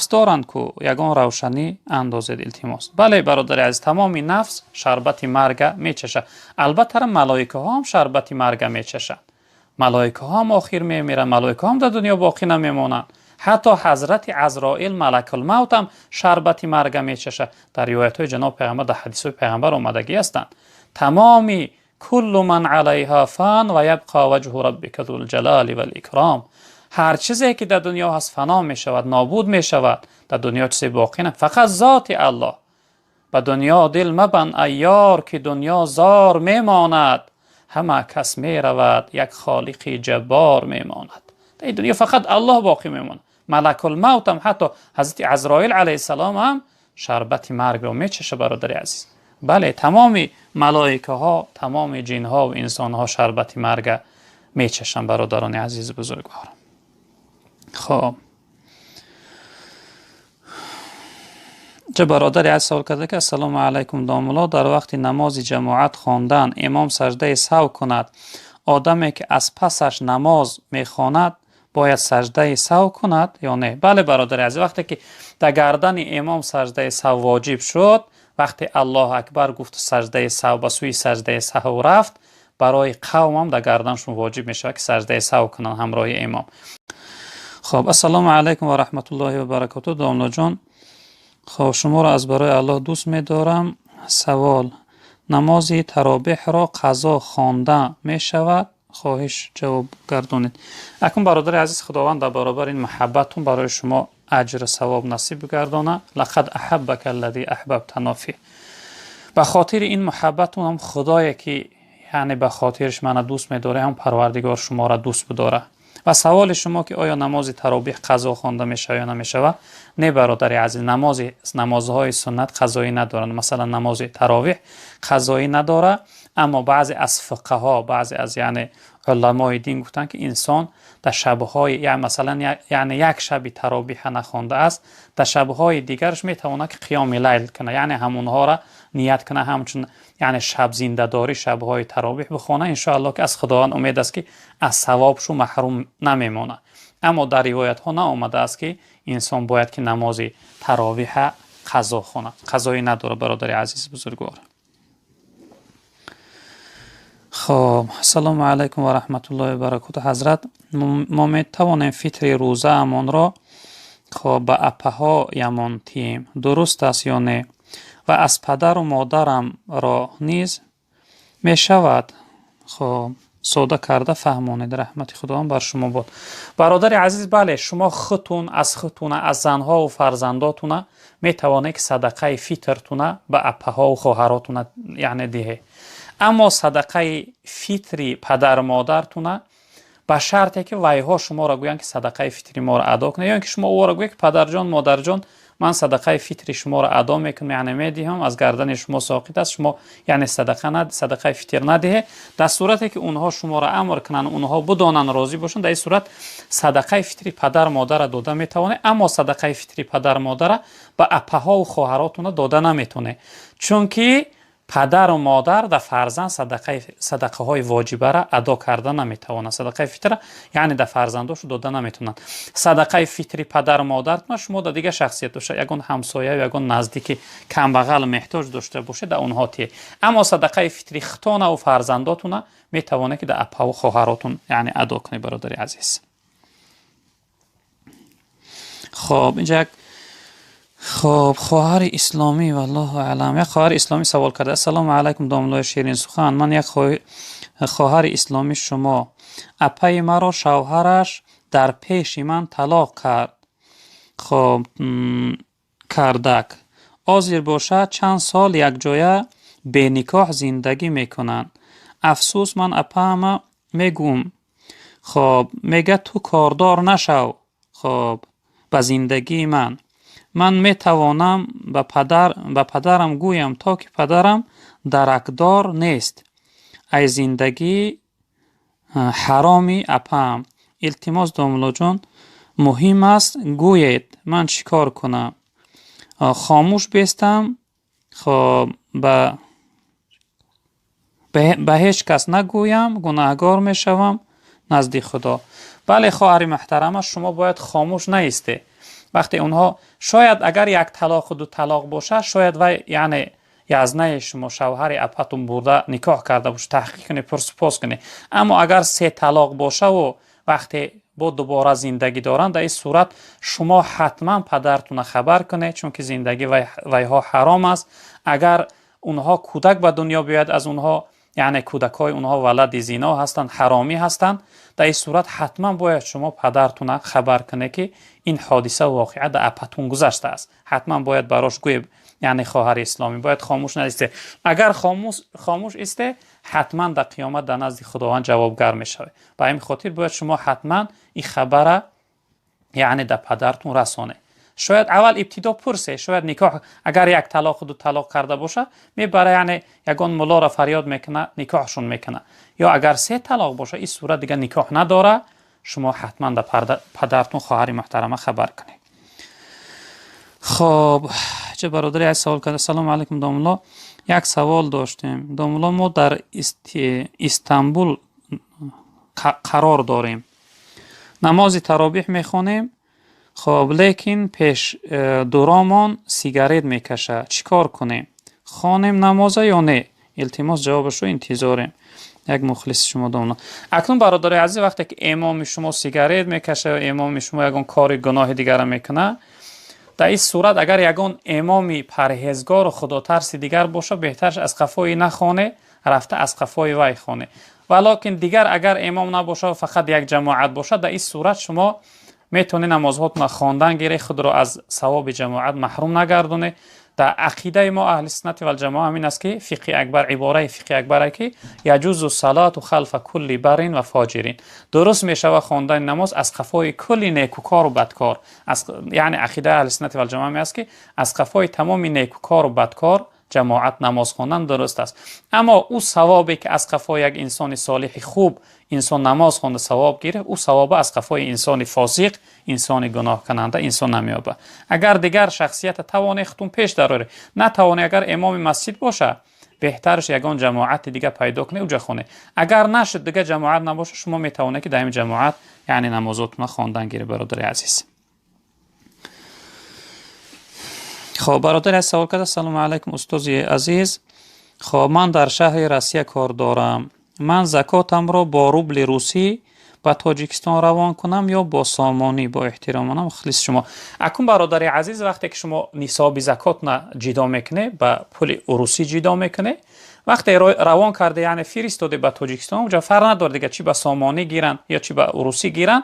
[SPEAKER 1] доранд ку ягон равшанӣ андозед илтимос. Бале бародари азиз, тамоми нафс шарбати марга мечашад. Албатта малоикаҳо ҳам шарбати марга мечашанд. Малоикаҳо ҳам охир мемиранд, малоикаҳо ҳам дар дунё боқӣ намемонанд. Ҳатто ҳазрати Азроил малакулмавт ҳам шарбати марга мечашад. Дар ривоятҳои ҷаноб пайғамбар, дар ҳадисҳои пайғамбар омадагӣ ҳастанд. Тамоми куллу ман алайҳа фан ва ябқа ваҷҳу раббика зулҷалоли валикром, ҳар чизе ки дар дунё ҳаст фано мешавад, нобуд мешавад. Дар дунё чизе боқӣ на, фақат зоти Аллоҳ. Ба дунё дил мабанд айёр ки дунё зор мемонад, ҳама кас меравад, як холиқи ҷаббор мемонад. Дар ин дунё фақат Аллоҳ боқӣ мемонад. Малакулмавт ҳам, ҳатто ҳазрати Азроил алайҳиссалом ҳам шарбати маргро мечашад, бародари азиз. Бале, тамоми малоикаҳо, тамоми ҷинҳо ва инсонҳо шарбати марга мечашанд, бародарони азиз бузургвор. Хоб, инҷа бародари азиз савол карда ки ассалому алайкум домулло, дар вақти намози ҷамоат хондан имом саждаи сав кунад, одаме ки аз пасаш намоз мехонад бояд саждаи сав кунад ё не? Бале бародари азиз, вақте ки дар гардани имом саждаи сав воҷиб шуд, Вақте Аллоҳ акбар гуфт, саҷдаи саҳв, ба сӯи саҷдаи саҳв рафт, барои қавмам дар гарданшон воҷиб мешавад, ки саҷдаи саҳв кунанд ҳамроҳи имом. Хоб, ассалому алайкум ва раҳматуллоҳи ва баракотуҳ. Домлоҷон, хоб, шуморо аз барои Аллоҳ дӯст медорам. Савол: намози таробеҳро қазо хонда мешавад? Хоҳиш ҷавоб гардонед. Акнун, бародари азиз, Худованд дар баробари ин муҳаббатун барои шумо аҷру савоб насиб бигардонад. Лақад аҳаббака аллази аҳбабтано фиҳ. Ба хотири ин муҳаббатун ҳам Худое ки яъне ба хотириш мана дӯст медорад, ҳам Парвардигор шуморо дӯст бидорад. Ва саволи шумо ки оё намози таробеҳ қазо хонда мешавад ё намешавад? Не, бародари азиз, намозҳои суннат қазоӣ надоранд. Масалан, намози таровеҳ қазоӣ надорад, аммо баъзе аз фиқҳҳо, баъзе аз яъне уламои дин гуфтанд, ки инсон дар шабҳои, масалан, яъне як шаби таровеҳ нахондааст, дар шабҳои дигараш метавонад ки қиёми лайл кунад, яъне ҳамонҳоро ният кунад, ҳамчун яъне шаб зиндадорӣ шабҳои таровеҳ бихонад. Иншоаллоҳ ки аз Худованд умед аст, ки аз савобшу маҳрум намемонад. Аммо дар ривоятҳо наомадааст, ки инсон бояд ки намози таровеҳа қазо хонад. Қазоӣ надорад, бародари азиз бузургвор. Хоб, ассалому алайкум ва раҳматуллоҳи ва баракотуҳ. Ҳазрат, мо метавонем фитри рӯзаамонро, хоб, ба апаҳоямон тием, дуруст аст ё не? Ва аз падару модарамро низ мешавад? Хоб, сода карда фаҳмонед, раҳмати Худованд бар шумо бод. Бародари азиз, бале, шумо худтун аз худтуна, аз занҳову фарзандотуна метавонед, ки садақаи фитртуна ба апаҳову хоҳаротуна яъне диҳед. Аммо садақаи фитри падару модартуна ба шарте ки вайҳо шуморо гӯянд, ки садақаи фитри моро адо кунед, ё ин ки шумо ӯро гӯед, ки падарҷон, модарҷон, ман садақаи фитри шуморо адо мекунам, яъне медиҳам, аз гардани шумо соқит аст, шумо яъне садақаи фитр надиҳед. Дар сурате ки онҳо шуморо амр кунанд, онҳо бидонанд, розӣ бошанд, дар ин сурат садақаи фитри падару модарро дода метавонед. Аммо садақаи фитри падару модарро ба апаҳову хоҳаротуна дода наметавонед, чунки падару модар дар фарзанд садақаҳои воҷибаро адо карда наметавонанд. Садақаи фитра яъне дар фарзандошу дода наметавонанд. Садақаи фитри падару модартона шумо дар дигар шахсият дошта, ягон ҳамсоя ё ягон наздики камбағал меҳтоҷ дошта бошед, дар онҳо тиҳед. Аммо садақаи фитри хитонаву фарзандотуна метавонед, ки дар апаву хоҳаротун яъне адо кунед, бародари азиз. Хоб, инҷа як, хоб, хоҳари исломӣ, валлоҳу аълам, як хоҳари исломӣ савол карда: ассалому алайкум, домлои ширин сухан. Ман як хоҳари исломӣ шумо. Апаи маро шавҳараш дар пеши ман талоқ кард, хоб, кардак. Ҳозир бошад, чанд сол якҷоя беникоҳ зиндагӣ мекунанд. Афсӯс, ман апаама мегӯм, хоб, мегӯяд, ту кордор нашав, хоб, ба зиндагии ман. Ман метавонам ба падарам гӯям, то ки падарам даракдор нест ай зиндагии ҳароми апаам. Илтимос, домлоҷон, муҳим аст, гӯед, ман чӣ кор кунам? Хомӯш бестам, хоб, ба ҳеҷ кас нагӯям, гунаҳгор мешавам назди Худо. Бале, хоҳари муҳтарама, шумо бояд хомӯш наистед. Вақте онҳо шояд агар як талоқу ду талоқ бошад, шояд вай яъне язнаи шумо, шавҳари апатун бурда никоҳ карда бошад, таҳқиқ кунед, пурсупос кунед. Аммо агар се талоқ бошаву вақте бо дубора зиндагӣ доранд, дар ин сурат шумо ҳатман падартуна хабар кунед, чунки зиндагӣ вайҳо ҳаром аст. Агар онҳо кӯдак ба дунё биёяд аз онҳо, яъне кӯдакҳои онҳо валади зино ҳастанд, ҳаромӣ ҳастанд. Дар ин сурат ҳатман бояд шумо падартуна хабар кунед, ки ин ҳодиса, воқеа дар апатун гузаштааст. Ҳатман бояд барош гӯед, яъне хоҳари исломӣ, бояд хомӯш наистед. Агар хомӯш истед, ҳатман дар қиёмат дар назди Худованд ҷавобгар мешавед. Ба ҳамин хотир бояд шумо ҳатман ин хабара яъне дар падартун расонед. Шояд аввал ибтидо пурсе, шояд никоҳ агар як талоқу ду талоқ карда боша, мебара, яъне ягон муллоро фарёд мекуна, никоҳшон мекуна. Ё агар се талоқ боша, ин сурат дигар никоҳ надора. Шумо ҳатман дар падартун, хоҳари муҳтарама, хабар кунед. Хоб, ча бародари аз савол карда: ассалому алайкум, домулло, як савол доштем. Домулло, мо дар Истанбул қарор дорем, намози таробиҳ мехонем, хоб, лекин пеш дуромон сигарет мекашад, чӣ кор кунем? хонем намоза ё не? Илтимос ҷавобашро интизорем. Як мухлиси шумо домна. Акнун бародари азиз, вақте ки имоми шумо сигарет мекашад ё имоми шумо ягон кори гуноҳи дигарро мекунад, дар ин сурат агар ягон имоми парҳезгору худотарси дигар бошад, беҳтараш аз қафои нахоне, рафта аз қафои вай хоне. Валокин дигар агар имом набошад, фақат як ҷамоат бошад, дар ин сурат шумо метавонед намозҳоятонро хондан гиред, худро аз савоби ҷамоат маҳрум нагардонед. Дар ақидаи мо аҳли суннати валҷамоа ҳамин аст ки фиқҳи акбар, ибораи фиқҳи акбар ки яҷузу салату халфа кулли барин ва фоҷирин, дуруст мешавад хондани намоз аз қафои кулли некукору бадкор. Яъне ақидаи аҳли суннати валҷамоа ҳамин аст ки аз қафои тамоми некукору бадкор ҷамоат намоз хондан дуруст аст. Аммо ӯ савобе ки аз қафои як инсони солиҳи хуб инсон намоз хонда савоб гирифт, ӯ савоба аз қафои инсони фосиқ, инсони гуноҳкунанда инсон намеёбад. Агар дигар шахсията тавоне худтун пеш дароред, натавоне агар имоми масҷид боша, беҳтараш ягон ҷамоати дига пайдо кунед, уҷа хонед. Агар нашуд дига ҷамоат набоша, шумо метавонед ки дар ҳамин ҷамоат яъне намозотона хондан гиред, бародари азиз. Хоб, бародари азиз савол карда: салому алайкум устози азиз, хоб ман дар шаҳри Россия кор дорам. Ман закотамро бо рубли русӣ ба Тоҷикистон равон кунам ё бо сомонӣ? Бо эҳтиромона мухлиси шумо. Акун бародари азиз, вақте ки шумо нисоби закотна ҷидо мекунед, ба пули русӣ ҷидо мекунед, вақте равон карда, яъне фиристоде ба Тоҷикистон, уҷа фарқ надорад дига чӣ ба сомонӣ гиранд ё чӣ ба русӣ гиранд,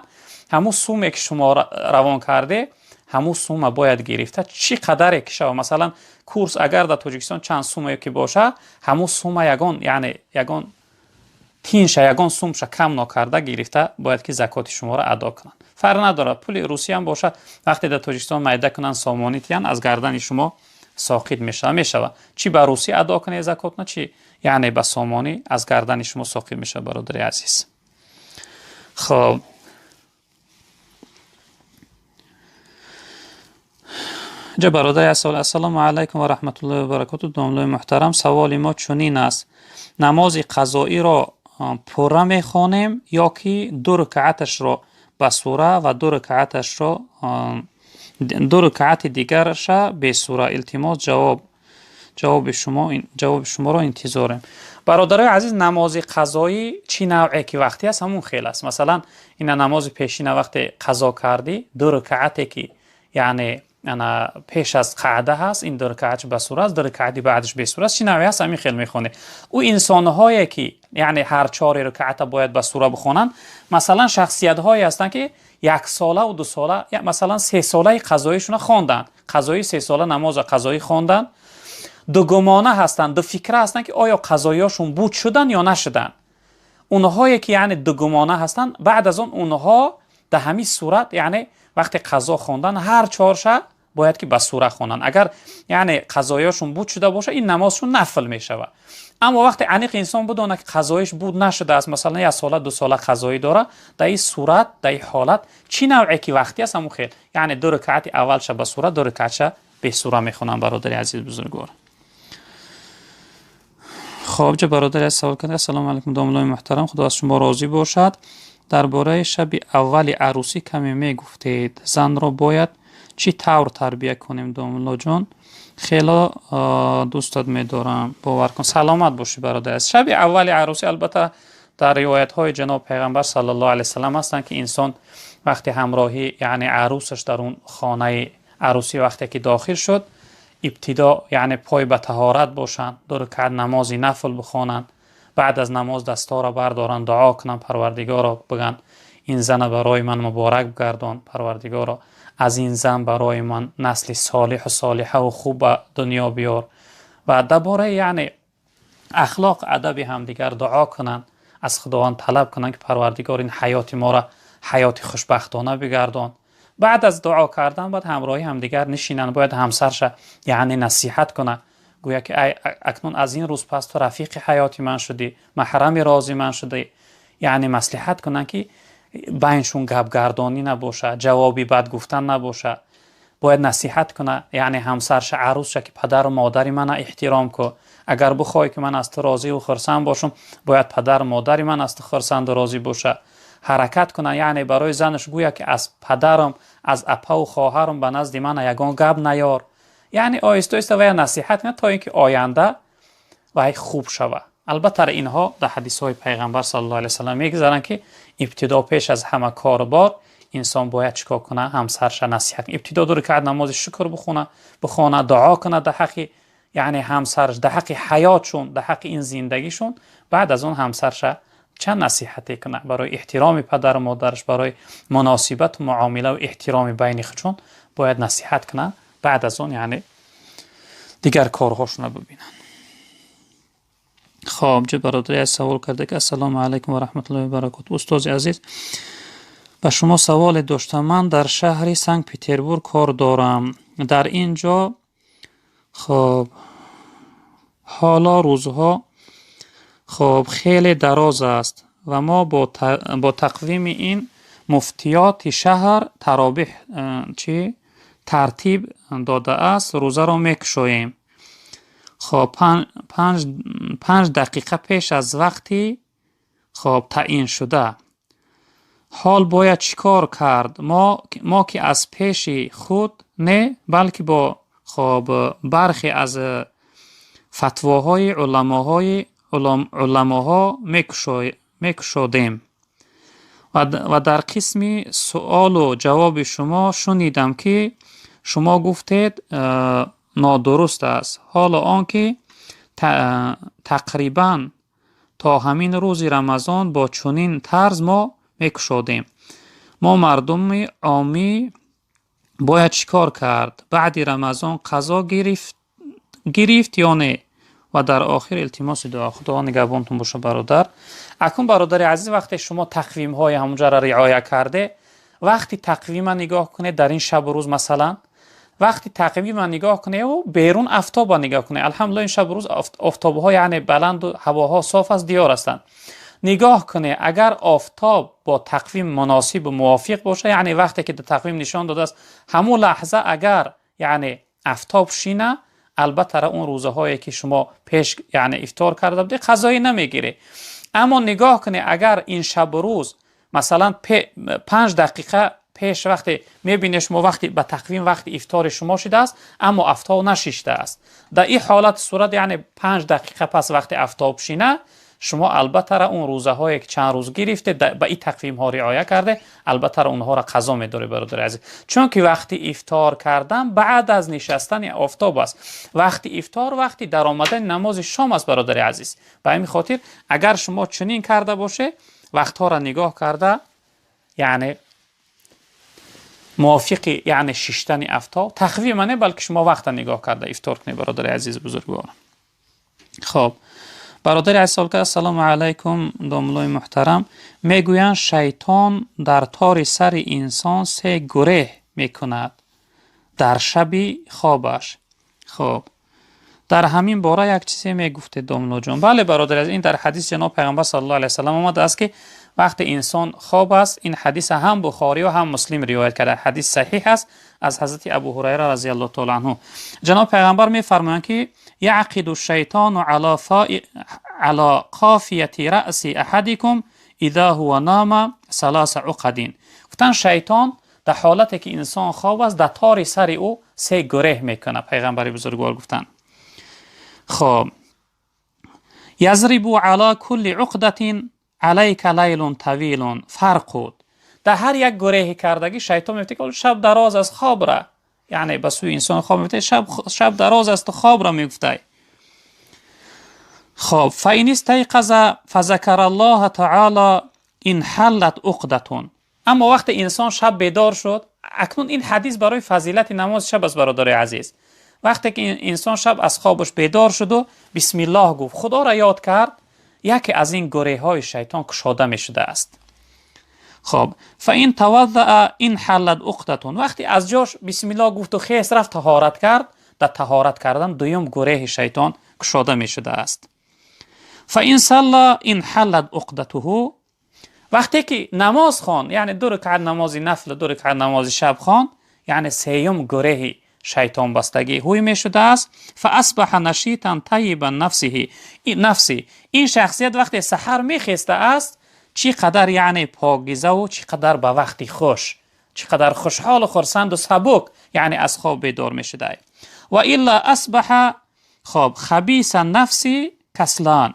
[SPEAKER 1] ҳамун суме ки шумо равон карде, ҳамун сума бояд гирифта чӣ қадаре ки шава. Масалан, курс агар дар Тоҷикистон чанд суме ки боша, ҳамун сума ягон, яъне ягон тинша, ягон сумша кам нокарда гирифта бояд ки закоти шуморо адо кунанд. Фарқ надорад, пули русӣ ҳам бошад, вақте дар Тоҷикистон майда кунанд, сомонӣ тиянд, аз гардани шумо соқит мешавад. Чӣ ба русӣ адо кунед закотна, чӣ яъне ба сомонӣ аз гардани шумо соқит мешавад, бародари азиз. Хоб, инҷа бародари азиз савол: ассалому алайкум ва раҳматуллоҳи ва баракоту. Домлои муҳтарам, саволи мо чунин аст: намози қазоиро пурра мехонем ё ки ду рукааташро ба сура ва ду рукаати дигарша бесура? Илтимос ҷавоби шуморо интизорем. Бародарои азиз, намози қазоӣ чӣ навъе ки вақте аст, ҳамун хел аст. Масалан, ина намози пешина вақте қазо кардӣ, ду рукаате ки яъне ана пеш аз қаъда ҳаст, ин ду рукаатш ба сура аст, ду рукаати баъдаш бесура аст, чӣ навъе ҳаст, ҳамин хел мехонед. Ӯ инсонҳое ки яъне ҳар чори рукаата бояд ба сура бихонанд, масалан шахсиятҳое ҳастанд ки як солаву ду сола, масалан се солаи қазоишона хонданд, қазои се сола намоза қазоӣ хонданд, дугумона ҳастанд, ду фикра ҳастанд ки оё қазоиҳошон буд шуданд ё нашуданд. Онҳое ки яъне дугумона ҳастанд, баъд аз он онҳо дар ҳамин сурат яъне вақте қазо хондан ҳар чорша бояд ки ба сура хонанд. Агар яъне қазоиҳошон буд шуда бошад, ин намозшон нафл мешавад. Аммо вақте аниқ инсон бидонад ки қазоиш буд нашудааст, масалан як сола ду сола қазоӣ дорад, дар ин сурат, дар ин ҳолат чӣ навъе ки вақти аст, ҳамун хел яъне ду рукаати аввалша ба сура, ду рукаатша бесура мехонанд, бародари азиз бузургвор. Хоб, ҷа бародари азиз савол карда: ассалому алайкум домлои муҳтарам, худо аз шумо розӣ бошад. Дар бораи шаби аввали арӯсӣ каме мегуфтед. Занро бояд чӣ тавр тарбия кунем, домлоҷон? Хело дӯстат медорам, бовар кун. Саломат бошӣ, бародари азиз. Шаби аввали арӯсӣ албатта дар ривоятҳои ҷаноб пайғамбар саллаллоҳу алайҳи васаллам ҳастанд ки инсон вақте ҳамроҳӣ яъне арӯсаш дар он хонаи арӯсӣ вақте ки дохил шуд, ибтидо яъне пой ба таҳорат бошанд, ду рукаат намози нафл бихонанд, баъд аз намоз дастҳоро бардоранд, дуо кунанд, Парвардигоро бигӯянд ин зана барои ман муборак бигардон, Парвардигоро аз ин зан барои ман насли солиҳу солиҳаву хуб ба дунё биёр, ва дар бораи яъне ахлоқ адаби ҳамдигар дуо кунанд, аз Худованд талаб кунанд ки Парвардигор ин ҳаёти моро ҳаёти хушбахтона бигардон. Баъд аз дуо кардан бояд ҳамроҳи ҳамдигар нишинанд, бояд ҳамсарша яъне насиҳат кунад, гӯя ки акнун аз ин рӯз пас ту рафиқи ҳаёти ман шудӣ, маҳрами рози ман шудӣ, яъне маслиҳат кунанд ки байншун гапгардонӣ набошад, ҷавоби бад гуфтан набошад. Бояд насиҳат кунад яъне ҳамсарша, арӯсша ки падару модари мана эҳтиром кун, агар бихоҳӣ ки ман аз ту розиву хурсанд бошам, бояд падару модари ман аз ту хурсанду розӣ бошад. Ҳаракат кунад, яъне барои занаш гӯя ки аз падарам, аз апаву хоҳарам ба назди ман ягон гап наёр, Яъне оҳиста оҳиста вая насиҳат кунад, то ин ки оянда вай хуб шавад. Албатта, инҳо дар ҳадисҳои пайғамбар саллаллоҳу алайҳи васаллам мегузаранд, ки ибтидо пеш аз ҳама корбор инсон бояд чикор кунад? Ҳамсарша насиҳат. Ибтидо ду ракъат намози шукр бихона, дуо кунад дар ҳаққи, яъне, ҳамсараш, дар ҳаққи ҳаётшон, дар ҳаққи ин зиндагишон. Баъд аз он ҳамсарша чанд насиҳате кунад барои эҳтироми падару модараш, барои муносибату муомилаву эҳтироми байни худшон бояд насиҳат кунад. Баъд аз он, яъне, дигар корҳошонро бибинанд. Хоб, ҷо бародари аз савол карда, ки: «Ассалому алайкум ва раҳматуллоҳи ва баракоту, устози азиз, ба шумо саволе доштам. Ман дар шаҳри Санкт Петербург кор дорам. Дар ин ҷо, хоб, ҳоло рӯзҳо, хоб, хеле дароз аст ва мо бо тақвими ин муфтиёти шаҳр таробеҳ чӣ тартиб додааст, рӯзаро мекушоем. Хоб, 5 дақиқа пеш аз вақти, хоб, таъиншуда. Ҳол бояд чӣ кор кард? Мо ки аз пеши худ не, балки бо, хоб, бархе аз фатвоҳои уламоҳо мекушодем ва дар қисми суолу ҷавоби шумо шунидам, ки шумо гуфтед, нодуруст аст. Ҳоло он ки тақрибан то ҳамин рӯзи Рамазон бо чунин тарз мо мекушодем. Мо мардуми оммӣ бояд чӣ кор кард? Баъди Рамазон қазо гирифт ё не? Ва дар охир илтимоси дуо. Худо нигаҳбонтон боша, бародар.» Акнун, бародари азиз, вақте шумо тақвимҳои ҳамонҷаро риоя карде, вақти тақвима нигоҳ кунед дар ин шабу рӯз, масалан, вақти тақвима нигоҳ кунед, берун афтоба нигоҳ кунед. Алҳамдулилла, ин шабу рӯз офтобҳо, яъне, баланду ҳавоҳо соф аст, диёр ҳастанд. Нигоҳ кунед, агар офтоб бо тақвим муносибу мувофиқ бошад, яъне вақте ки дар тақвим нишон додааст, ҳамун лаҳза агар, яъне, афтоб шина, албатта он рӯзаҳое ки шумо пеш, яъне, ифтор карда будед, қазоӣ намегиред. Аммо нигоҳ кунед, агар ин шабу рӯз, масалан, 5 дақиқа пеш вақте мебинед шумо, вақти ба тақвим вақти ифтори шумо шудааст, аммо афтоб нашиштааст, дар ин ҳолати сурат, яъне, 5 дақиқа пас вақти афтоб шина, шумо албатта он рӯзаҳое ки чанд рӯз гирифте, ба ин тақвимҳо риоя карде, албатта онҳоро қазо медоред, бародари азиз. Чунки вақти ифтор кардан баъд аз нишастани офтоб аст. Вақти ифтор вақти даромадани намози шом аст, бародари азиз. Ба ҳамин хотир, агар шумо чунин карда бошед, вақтҳоро нигоҳ карда, яъне, мувофиқи, яъне, шиштани афтоб, тақвима не, балки шумо вақта нигоҳ карда ифтор кунед, бародари азиз, бузургвор. Хоб, бародари азиз савол кард: «Ассалому алайкум, домуллои муҳтарам. Мегӯянд, шайтон дар тори сари инсон се гурӯҳ мекунад дар шаби хобаш. Хоб, дар ҳамин бора як чизе мегуфтед, домуллоҷон?» Бале, бародари азиз, ин дар ҳадиси ҷаноб пайғамбар саллаллоҳу алайҳи васаллам омадааст, ки вақте инсон хоб аст, ин ҳадиса ҳам Бухорию ҳам Муслим ривоят карда, ҳадис саҳиҳ аст, аз ҳазрати Абу Ҳурайра разияллоҳу таала анҳу. Ҷаноб пайғамбар мефармоянд, ки: يعقد الشيطان على قافية رأس أحدكم إذا هو نام ثلاث عقد. Гуфтанд, шайтон дар ҳолате ки инсон хоб аст, дар тори сари ӯ се гурӯҳ мекунад. Пайғамбари бузургвор гуфтанд, хоб: يضرب على كل عقدة عليك ليل طويل فارقد. Дар ҳар як гурӯҳи кардагӣ шайтон мегуфт, ки шаб дароз аст, хоб ра. Яъне, ба сӯи инсон хоб мегуфта, шаб дароз аст, хоб ра, мегуфтай. Хоб: فإن استيقظ فذكر الله تعالى انحلت عقدة. Аммо вақте инсон шаб бедор шуд, акнун ин ҳадис барои фазилати намози шаб аст, бародари азиз. Вақте ки инсон шаб аз хобаш бедор шуду бисмиллоҳ гуфт, Худоро ёд кард, яке аз ин гурӯҳҳои шайтон кушода мешудааст. Хоб: فإن توضأ انحلت عقدة. Вақте аз ҷош бисмиллоҳ гуфту хес рафт, таҳорат кард, дар таҳорат кардан дуюм гурӯҳи шайтон кушода мешудааст. فإن صلى انحلت عقدته. Вақте ки намоз хон, яъне, ду ракъат намози нафл, ду ракъат намози шаб хон, яъне, сеюм гурӯҳи шайтонбастагӣ ҳуй мешудааст. فأصبح نشيطا طيب النفس. Ин шахсият вақте саҳар мехестааст, чӣ қадар, яъне, покизаву чӣ қадар ба вақти хуш, чӣ қадар хушҳолу хурсанду сабук, яъне, аз хоб бедор мешудай. Ва илла асбаҳа, хоб, хабиса нафси каслан.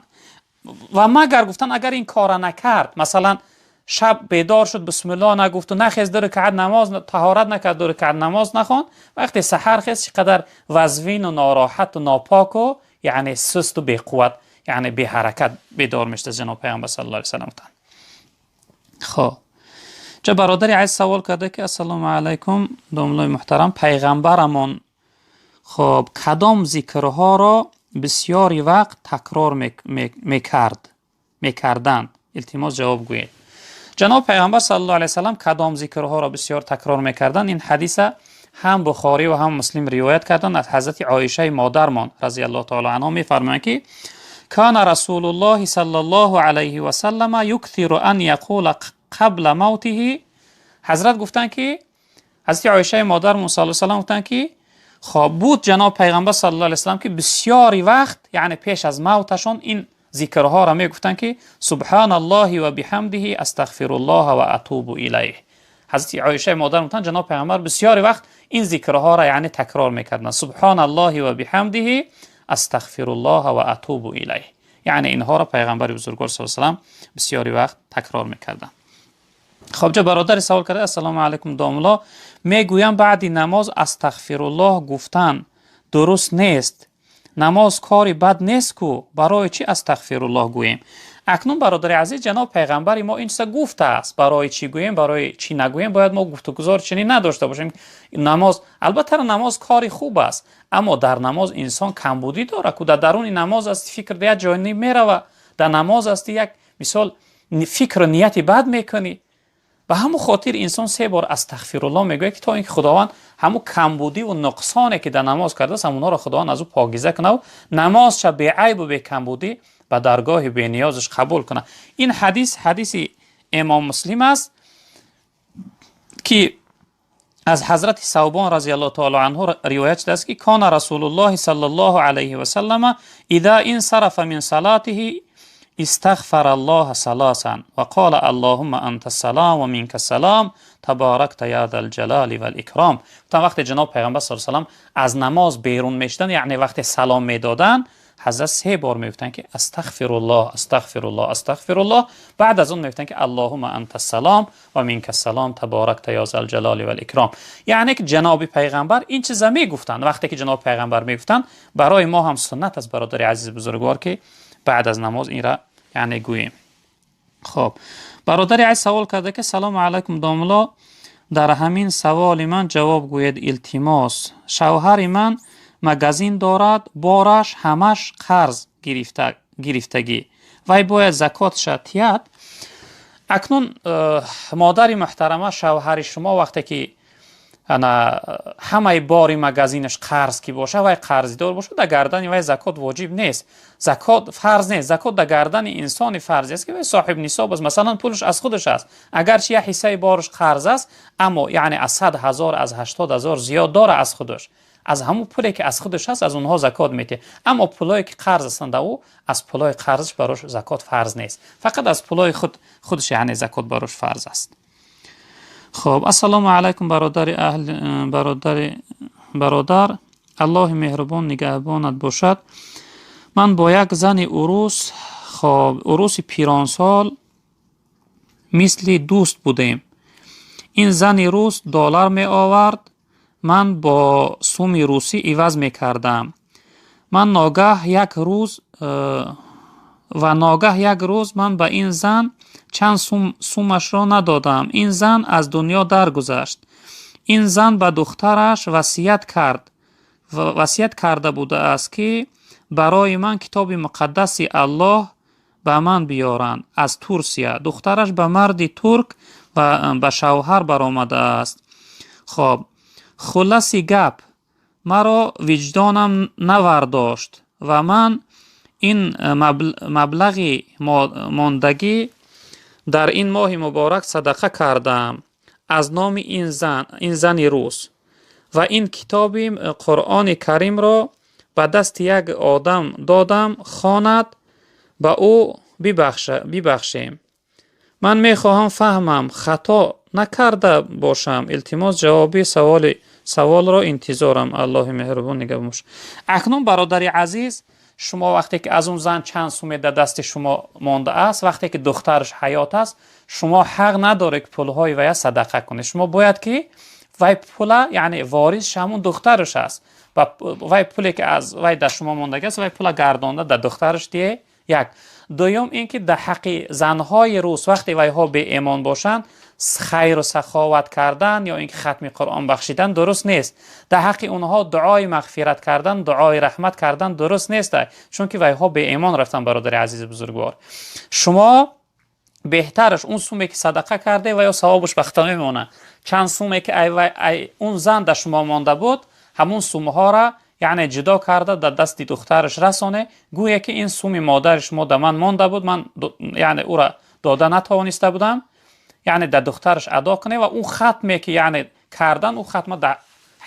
[SPEAKER 1] Ва магар гуфтан, агар ин кора накард, масалан, шаб бедор шуд, бисмиллоҳ нагуфт ва нахест, ду ракъат намоз, таҳорат накард, ду ракъат намоз нахонд, вақте саҳар хест, чӣ қадар вазвин ва нороҳат ва нопок ва яъне суст ва беқувват, яъне беҳаракат бедор мешуд, ҷаноб Паёмбар саллаллоҳу алайҳи васаллам гуфтанд. Хоб, ча бародари азиз савол карда, ки ассалому алайкум, домлои муҳтарам, пайғамбарамон, хоб, кадом зикрҳоро бисёри вақт такрор мекарданд? Илтимос, ҷавоб гӯед. Ҷаноб Пайғамбар саллаллоҳу алайҳи васаллам кадом зикрҳоро бисёр такрор мекарданд? Ин ҳадиса ҳам Бухорӣ ва ҳам Муслим ривоят карданд аз ҳазрати Оишаи модармон разияллоҳу таоло анҳо. Мефармоянд, ки кана расулуллоҳи саллаллоҳу алайҳи васаллама юктиру ан яқула қабла мавтиҳи. Ҳазрат гуфтанд, ки ҳазрати Оишаи модармон саллаллоҳу алайҳи васаллам гуфтанд, ки хоб, буд ҷаноб Пайғамбар саллаллоҳу алайҳи васаллам, ки бисёри вақт, яъне пеш аз мавташон, ин зикрҳоро мегуфтанд, ки субҳаналлоҳи ва биҳамдиҳи астағфируллоҳа ва атубу илайҳ. Ҳазрати Оишаи модар гуфтанд, ҷаноб Пайғамбар бисёри вақт ин зикрҳоро, яъне, такрор мекарданд: субҳаналлоҳи ва биҳамдиҳи астағфируллоҳа ва атубу илайҳ. Яъне инҳоро Пайғамбари бузургвор саллаллоҳу алайҳи васаллам бисёри вақт такрор мекарданд. Хоб, ҷа бародари савол карда: ассалому алайкум, домло, мегӯям, баъди намоз астағфируллоҳ гуфтан дуруст нест. Намоз кори бад нест ку, барои чӣ астағфируллоҳ гӯем? Акнун, бародари азиз, ҷаноб Пайғамбари мо ин чиза гуфтааст. Барои чӣ гӯем, барои чӣ нагӯем, бояд мо гуфтугузор чунин надошта бошем. Намоз, албатта, намоз кори хуб аст, аммо дар намоз инсон камбудӣ дорад ку. Дар даруни намоз аст, фикр як ҷой мерава. Дар намоз ҳасти, як мисол, фикру нияти бад мекунӣ. Ба ҳамон хотир инсон се бор астағфируллоҳ мегӯяд, ки то ин ки Худованд ҳамун камбудиву нуқсоне, ки дар намоз кардааст, ҳамонҳоро Худованд аз ӯ покиза кунаву намозша беайбу бекамбудӣ ба даргоҳи бениёзаш қабул кунад. Ин ҳадис ҳадиси Имом Муслим аст, ки аз ҳазрати Савбон разияллоҳу таоло анҳу ривоят шудааст, ки кона расулуллоҳи саллаллоҳу алайҳи васаллама иза инсарафа мин салатиҳи استغفر الله ثلاثا وقال اللهم انت السلام ومنك السلام تباركت يا ذا الجلال والاکرام. تا وقتی جناب پیغمبر صلی الله علیه و سلم از نماز بیرون میشدن، یعنی وقتی سلام میدادن، حضرت سه بار میگفتن که استغفر الله، استغفر الله، استغفر الله. بعد از اون میگفتن که اللهم انت السلام و منک السلام تبارکت یا ذا الجلال والاکرام. یعنی که جناب پیغمبر این چیزا میگفتن. وقتی که جناب پیغمبر میگفتن، برای ما هم سنت است، برادر عزیز بزرگوار، که بعد از نماز این را یعنی گوییم. خب، برادر عزیز سوال کرده که سلام علیکم داملا، در همین سوال من جواب گوید، التماس. شوهر من магазин дорад, бораш ҳамаш қарз гирифтагӣ, вай бояд закотша тиҳад? Акнун, модари муҳтарама, шавҳари шумо вақте ки ана ҳамаи бори магазинаш қарз ки боша, вай қарздор бошад, дар гардани вай закот воҷиб нест, закот фарз нест. Закот дар гардани инсони фарзе аст, ки вай соҳиби нисоб аст, масалан, пулаш аз худаш аст. Агарчи як ҳиссаи бораш қарз аст, аммо, яъне, аз 100 000, аз 80 000 зиёд дора аз худаш. Аз ҳамун пуле, ки аз худаш аст, аз онҳо закот метиҳад. Аммо пулое, ки қарз ҳастанд, ӯ аз пулои қарзаш барош закот фарз нест, фақат аз пулои худ худаш, яъне, закот барош фарз аст. Хоб, ассалому алайкум, бародари аҳл, бародари бародар, Аллоҳи меҳрубон нигаҳбонат бошад. Ман бо як зани урус, хоб, уруси пиронсол мисли дӯст будем. Ин зани рус доллар меовард, ман бо суми русӣ иваз мекардам. Ман ногаҳ як рӯз ва ногаҳ як рӯз ман ба ин зан чанд сумашро надодам. Ин зан аз дунё даргузашт. Ин зан ба духтараш васият карда будааст, ки барои ман китоби муқаддаси Аллоҳ ба ман биёранд аз Турсия. Духтараш ба марди турк ва ба шавҳар баромадааст. Хоб, хулоси гап, маро виҷдонам навардошт ва ман ин маблағи мондагӣ дар ин моҳи муборак садақа кардам аз номи ин зани рус ва ин китоби Қуръони Каримро ба дасти як одам додам, хонад, ба ӯ бибахшем. Ман мехоҳам фаҳмам, хато накарда бошам? Илтимос, ҷавоби саволро интизорам. Аллоҳи меҳрубон нигаҳбон бошад. Акнун, бародари азиз, шумо вақте ки аз он зан чанд суме дар дасти шумо мондааст, вақте ки духтараш ҳаёт аст, шумо ҳақ надоред, ки пулҳои вая садақа кунед. Шумо бояд ки вай пула, яъне ворисш ҳамун духтараш аст ва вай пуле ки аз вай дар шумо мондагӣ аст, вай пула гардонда дар духтараш дие. Як. Дуюм ин ки дар ҳаққи занҳои рус, вақте вайҳо беэмон бошанд, хайру саховат кардан ё ин ки хатми Қуръон бахшидан дуруст нест. Дар ҳаққи онҳо дуои мағфират кардан, дуои раҳмат кардан дуруст нест, чунки вайҳо беэмон рафтан. Бародари азизи бузургвор, шумо беҳтараш он суме ки садақа карде ва ё савобаш бахта мемонад. Чанд суме ки он зан дар шумо монда буд, ҳамун сумҳоро, яъне, ҷудо карда дар дасти духтараш расоне, гӯе ки ин суми модари шумо да ман монда буд, ман, яъне, ӯра дода натавониста будам. Яъне дар духтараш адо куне ва он хатме ки, яъне, кардан, он хатма дар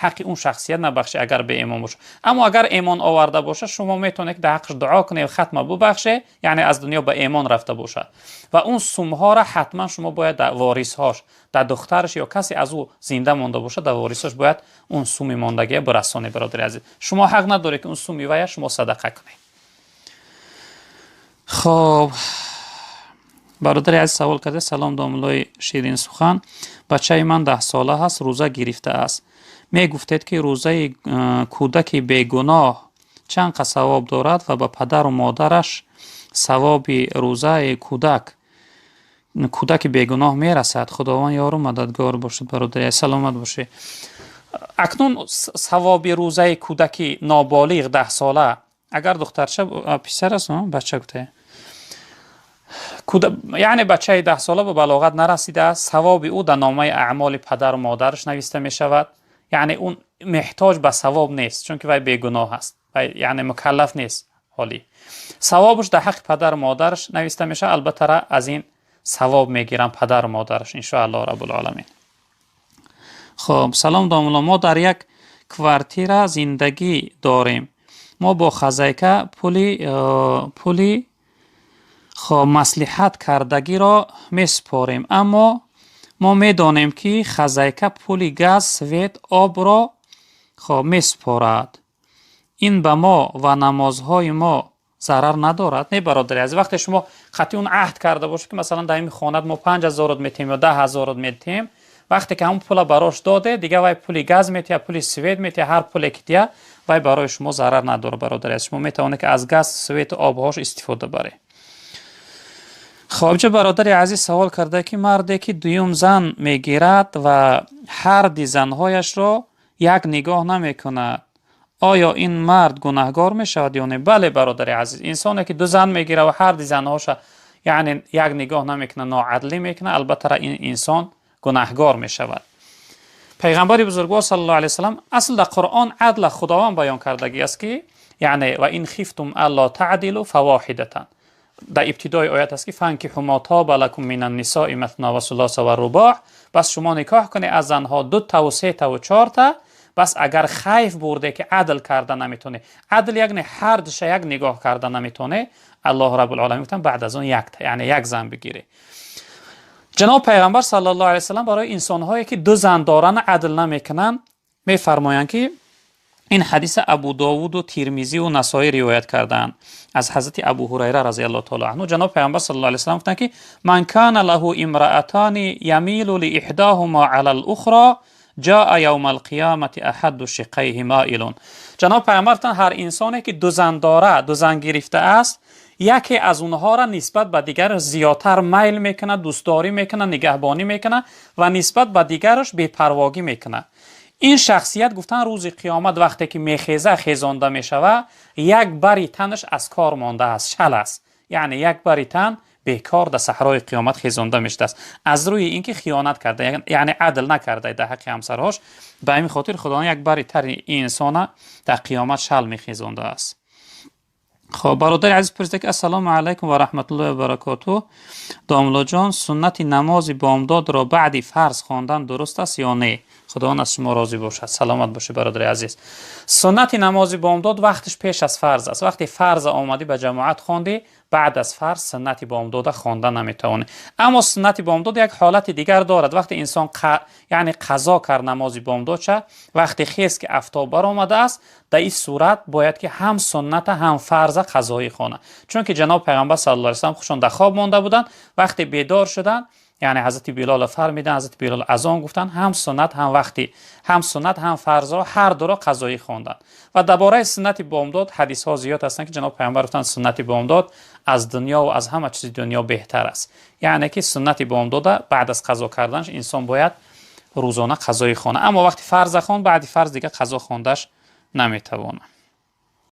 [SPEAKER 1] ҳаққи он шахсият набахше, агар беэмон бошад. Аммо агар эмон оварда бошад, шумо метавонед ки дар ҳаққаш дуо кунед, хатма бубахше, яъне аз дунё ба эмон рафта бошад. Ва он сумҳоро ҳатман шумо бояд дар ворисҳош, дар духтараш ё касе аз ӯ зинда монда бошад, дар ворисҳош бояд он суми мондагия бирасонед. Бародари азиз, шумо ҳақ надоред, ки он суми вая шумо садақа кунед. Хоб, бародари азиз савол карда: «Салом, домуллои ширинсухан, бачаи ман 10-сола ҳаст, рӯза гирифтааст. Мегуфтед, ки рӯзаи кӯдаки бегуноҳ чанд қа савоб дорад ва ба падару модараш савоби рӯзаи кӯдаки бегуноҳ мерасад? Худованд ёру мададгор бошад.» Бародари, саломат бошед. Акнун савоби рӯзаи кӯдаки ноболиғ 10-сола, агар духтарча, писар аст, бача гуфта, яъне бачаи 10-сола ба балоғат нарасидааст, савоби ӯ дар номаи аъмоли падару модараш нависта мешавад. Яъне он меҳтоҷ ба савоб нест, чунки вай бегуноҳ аст, вай, яъне, мукаллаф нест ҳолӣ. Савобаш дар ҳаққи падару модараш нависта мешавад. Албатта, аз ин савоб мегиранд падару модараш, иншоаллоҳ раббулоламин. Хоб, салом, домулло, мо дар як квартира зиндагӣ дорем. Мо бо хозяйка пули хоб маслиҳат кардагиро месупорем, аммо мо медонем, ки хозяйка пули газ, свет, обро хоб месупорад. Ин ба мо ва намозҳои мо зарар надорад? Не, бародари азиз, вақте шумо қатъи он аҳд карда бошед, ки масалан дар ин хонат мо 5000-от метиҳем ё 10 000-от метиҳем, вақте ки ҳамон пула барош доде, дигар вай пули газ метиҳа, пули свет метиҳа, ҳар пуле ки диҳа, вай барои шумо зарар надорад. Бародари азиз, шумо метавонед, ки аз газ, свету обҳош истифода баред. Хоб, ҷа бародари азиз савол карда, ки марде ки дуюм зан мегирад ва ҳарди занҳояшро як нигоҳ намекунад, оё ин мард гунаҳгор мешавад ё не? Бале, бародари азиз, инсоне ки ду зан мегирад ва ҳарди занҳоша, яъне, як нигоҳ намекунад, ноадлӣ мекунад, албатта ин инсон гунаҳгор мешавад. Пайғамбари бузургвор саллаллоҳу алайҳи васаллам, асл дар Қуръон адла Худованд баён кардагӣ аст, ки яъне ва ин хифтум алло таъдилу фавоҳидатан, дар ибтидои оят аст, ки фанкиҳу мо тоба лакум мина ннисои матна ва сулоса ва рубоъ, бас шумо никоҳ кунед аз занҳо дутаву сетаву чорта. Бас агар хайф бурде, ки адл карда наметонед, адл яъне ҳардуша як нигоҳ карда наметонед, Аллоҳ раббулоламин гуфтан, баъд аз он якта, яъне як зан бигиред. Ҷаноб Пайғамбар саллаллоҳу алайҳи васаллам барои инсонҳое ки ду зан доранд, адл намекунанд, мефармоянд, ки ин ҳадиса Абу Довуду Тирмизию Насоӣ ривоят кардаанд аз ҳазрати Абу Ҳурайра разиаллоҳу таала анҳу. Ҷаноб Пайғамбар саллаллоҳу алайҳи васаллам гуфтанд, ки ман кана лаҳу имраатани ямилу лииҳдоҳума ала лухро ҷаа явма алқиёмати аҳадду шиқайҳи моилун. Ҷаноб Пайғамбар гуфтанд, ҳар инсоне ки ду зан дорад, ду зан гирифтааст, яке аз онҳоро нисбат ба дигараш зиёдтар майл мекунад, дӯстдорӣ мекунад, нигаҳбонӣ мекунад ва нисбат ба дигараш бепарвогӣ мекунад, ин шахсият, гуфтан, рӯзи қиёмат вақте ки мехеза, хезонда мешавад, як бари танаш аз кор мондааст, шал аст, яъне як бари тан бекор дар саҳрои қиёмат хезонда мешудааст, аз рӯи ин ки хиёнат карда, яъне адл накарда дар ҳаққи ҳамсарҳош. Ба ҳамин хотир Худованд як бари тари ин инсона дар қиёмат шал мехезондааст. Хоб, бародари азиз пурсида, ки ассалому алайкум ва раҳматуллоҳи ва баракотуҳ, домлоҷон, суннати намози бомдодро баъди фарз хондан дуруст аст ё не? Худованд аз шумо розӣ бошад, саломат бошед, бародари азиз. Суннати намози бомдод вақташ пеш аз фарз аст. Вақте фарза омадӣ, ба ҷамоат хондӣ, Баъд аз фарз суннати бомдода хонда наметавонӣ. Аммо суннати бомдод як ҳолати дигар дорад. Вақте инсон яъне қазо кард намози бомдодша, вақте хест ки афтоб баромадааст, дар ин сурат бояд ки ҳам сунната, ҳам фарза қазоӣ хонад. Чунки ҷаноб Пайғамбар саллаллоҳу алайҳи васаллам худшон дар хоб монда буданд. Вақте бедор шуданд, яъне ҳазрати Билол фармиданд, ҳазрати Билол азон гуфтанд, ҳам суннат, ҳам вақти ҳам суннат, ҳам фарзро ҳар дуро қазоӣ хонданд. Ва дар бораи суннати бомдод ҳадисҳо зиёд ҳастанд, ки ҷаноб Пайғамбар гуфтанд: суннати бомдод аз дунё ва аз ҳама чизи дунё беҳтар аст. Яъне ки суннати бомдода баъд аз қазо карданаш инсон бояд рӯзона қазоӣ хонад. Аммо вақти фарза хонд, баъди фарз дига қазо хондаш наметавонад.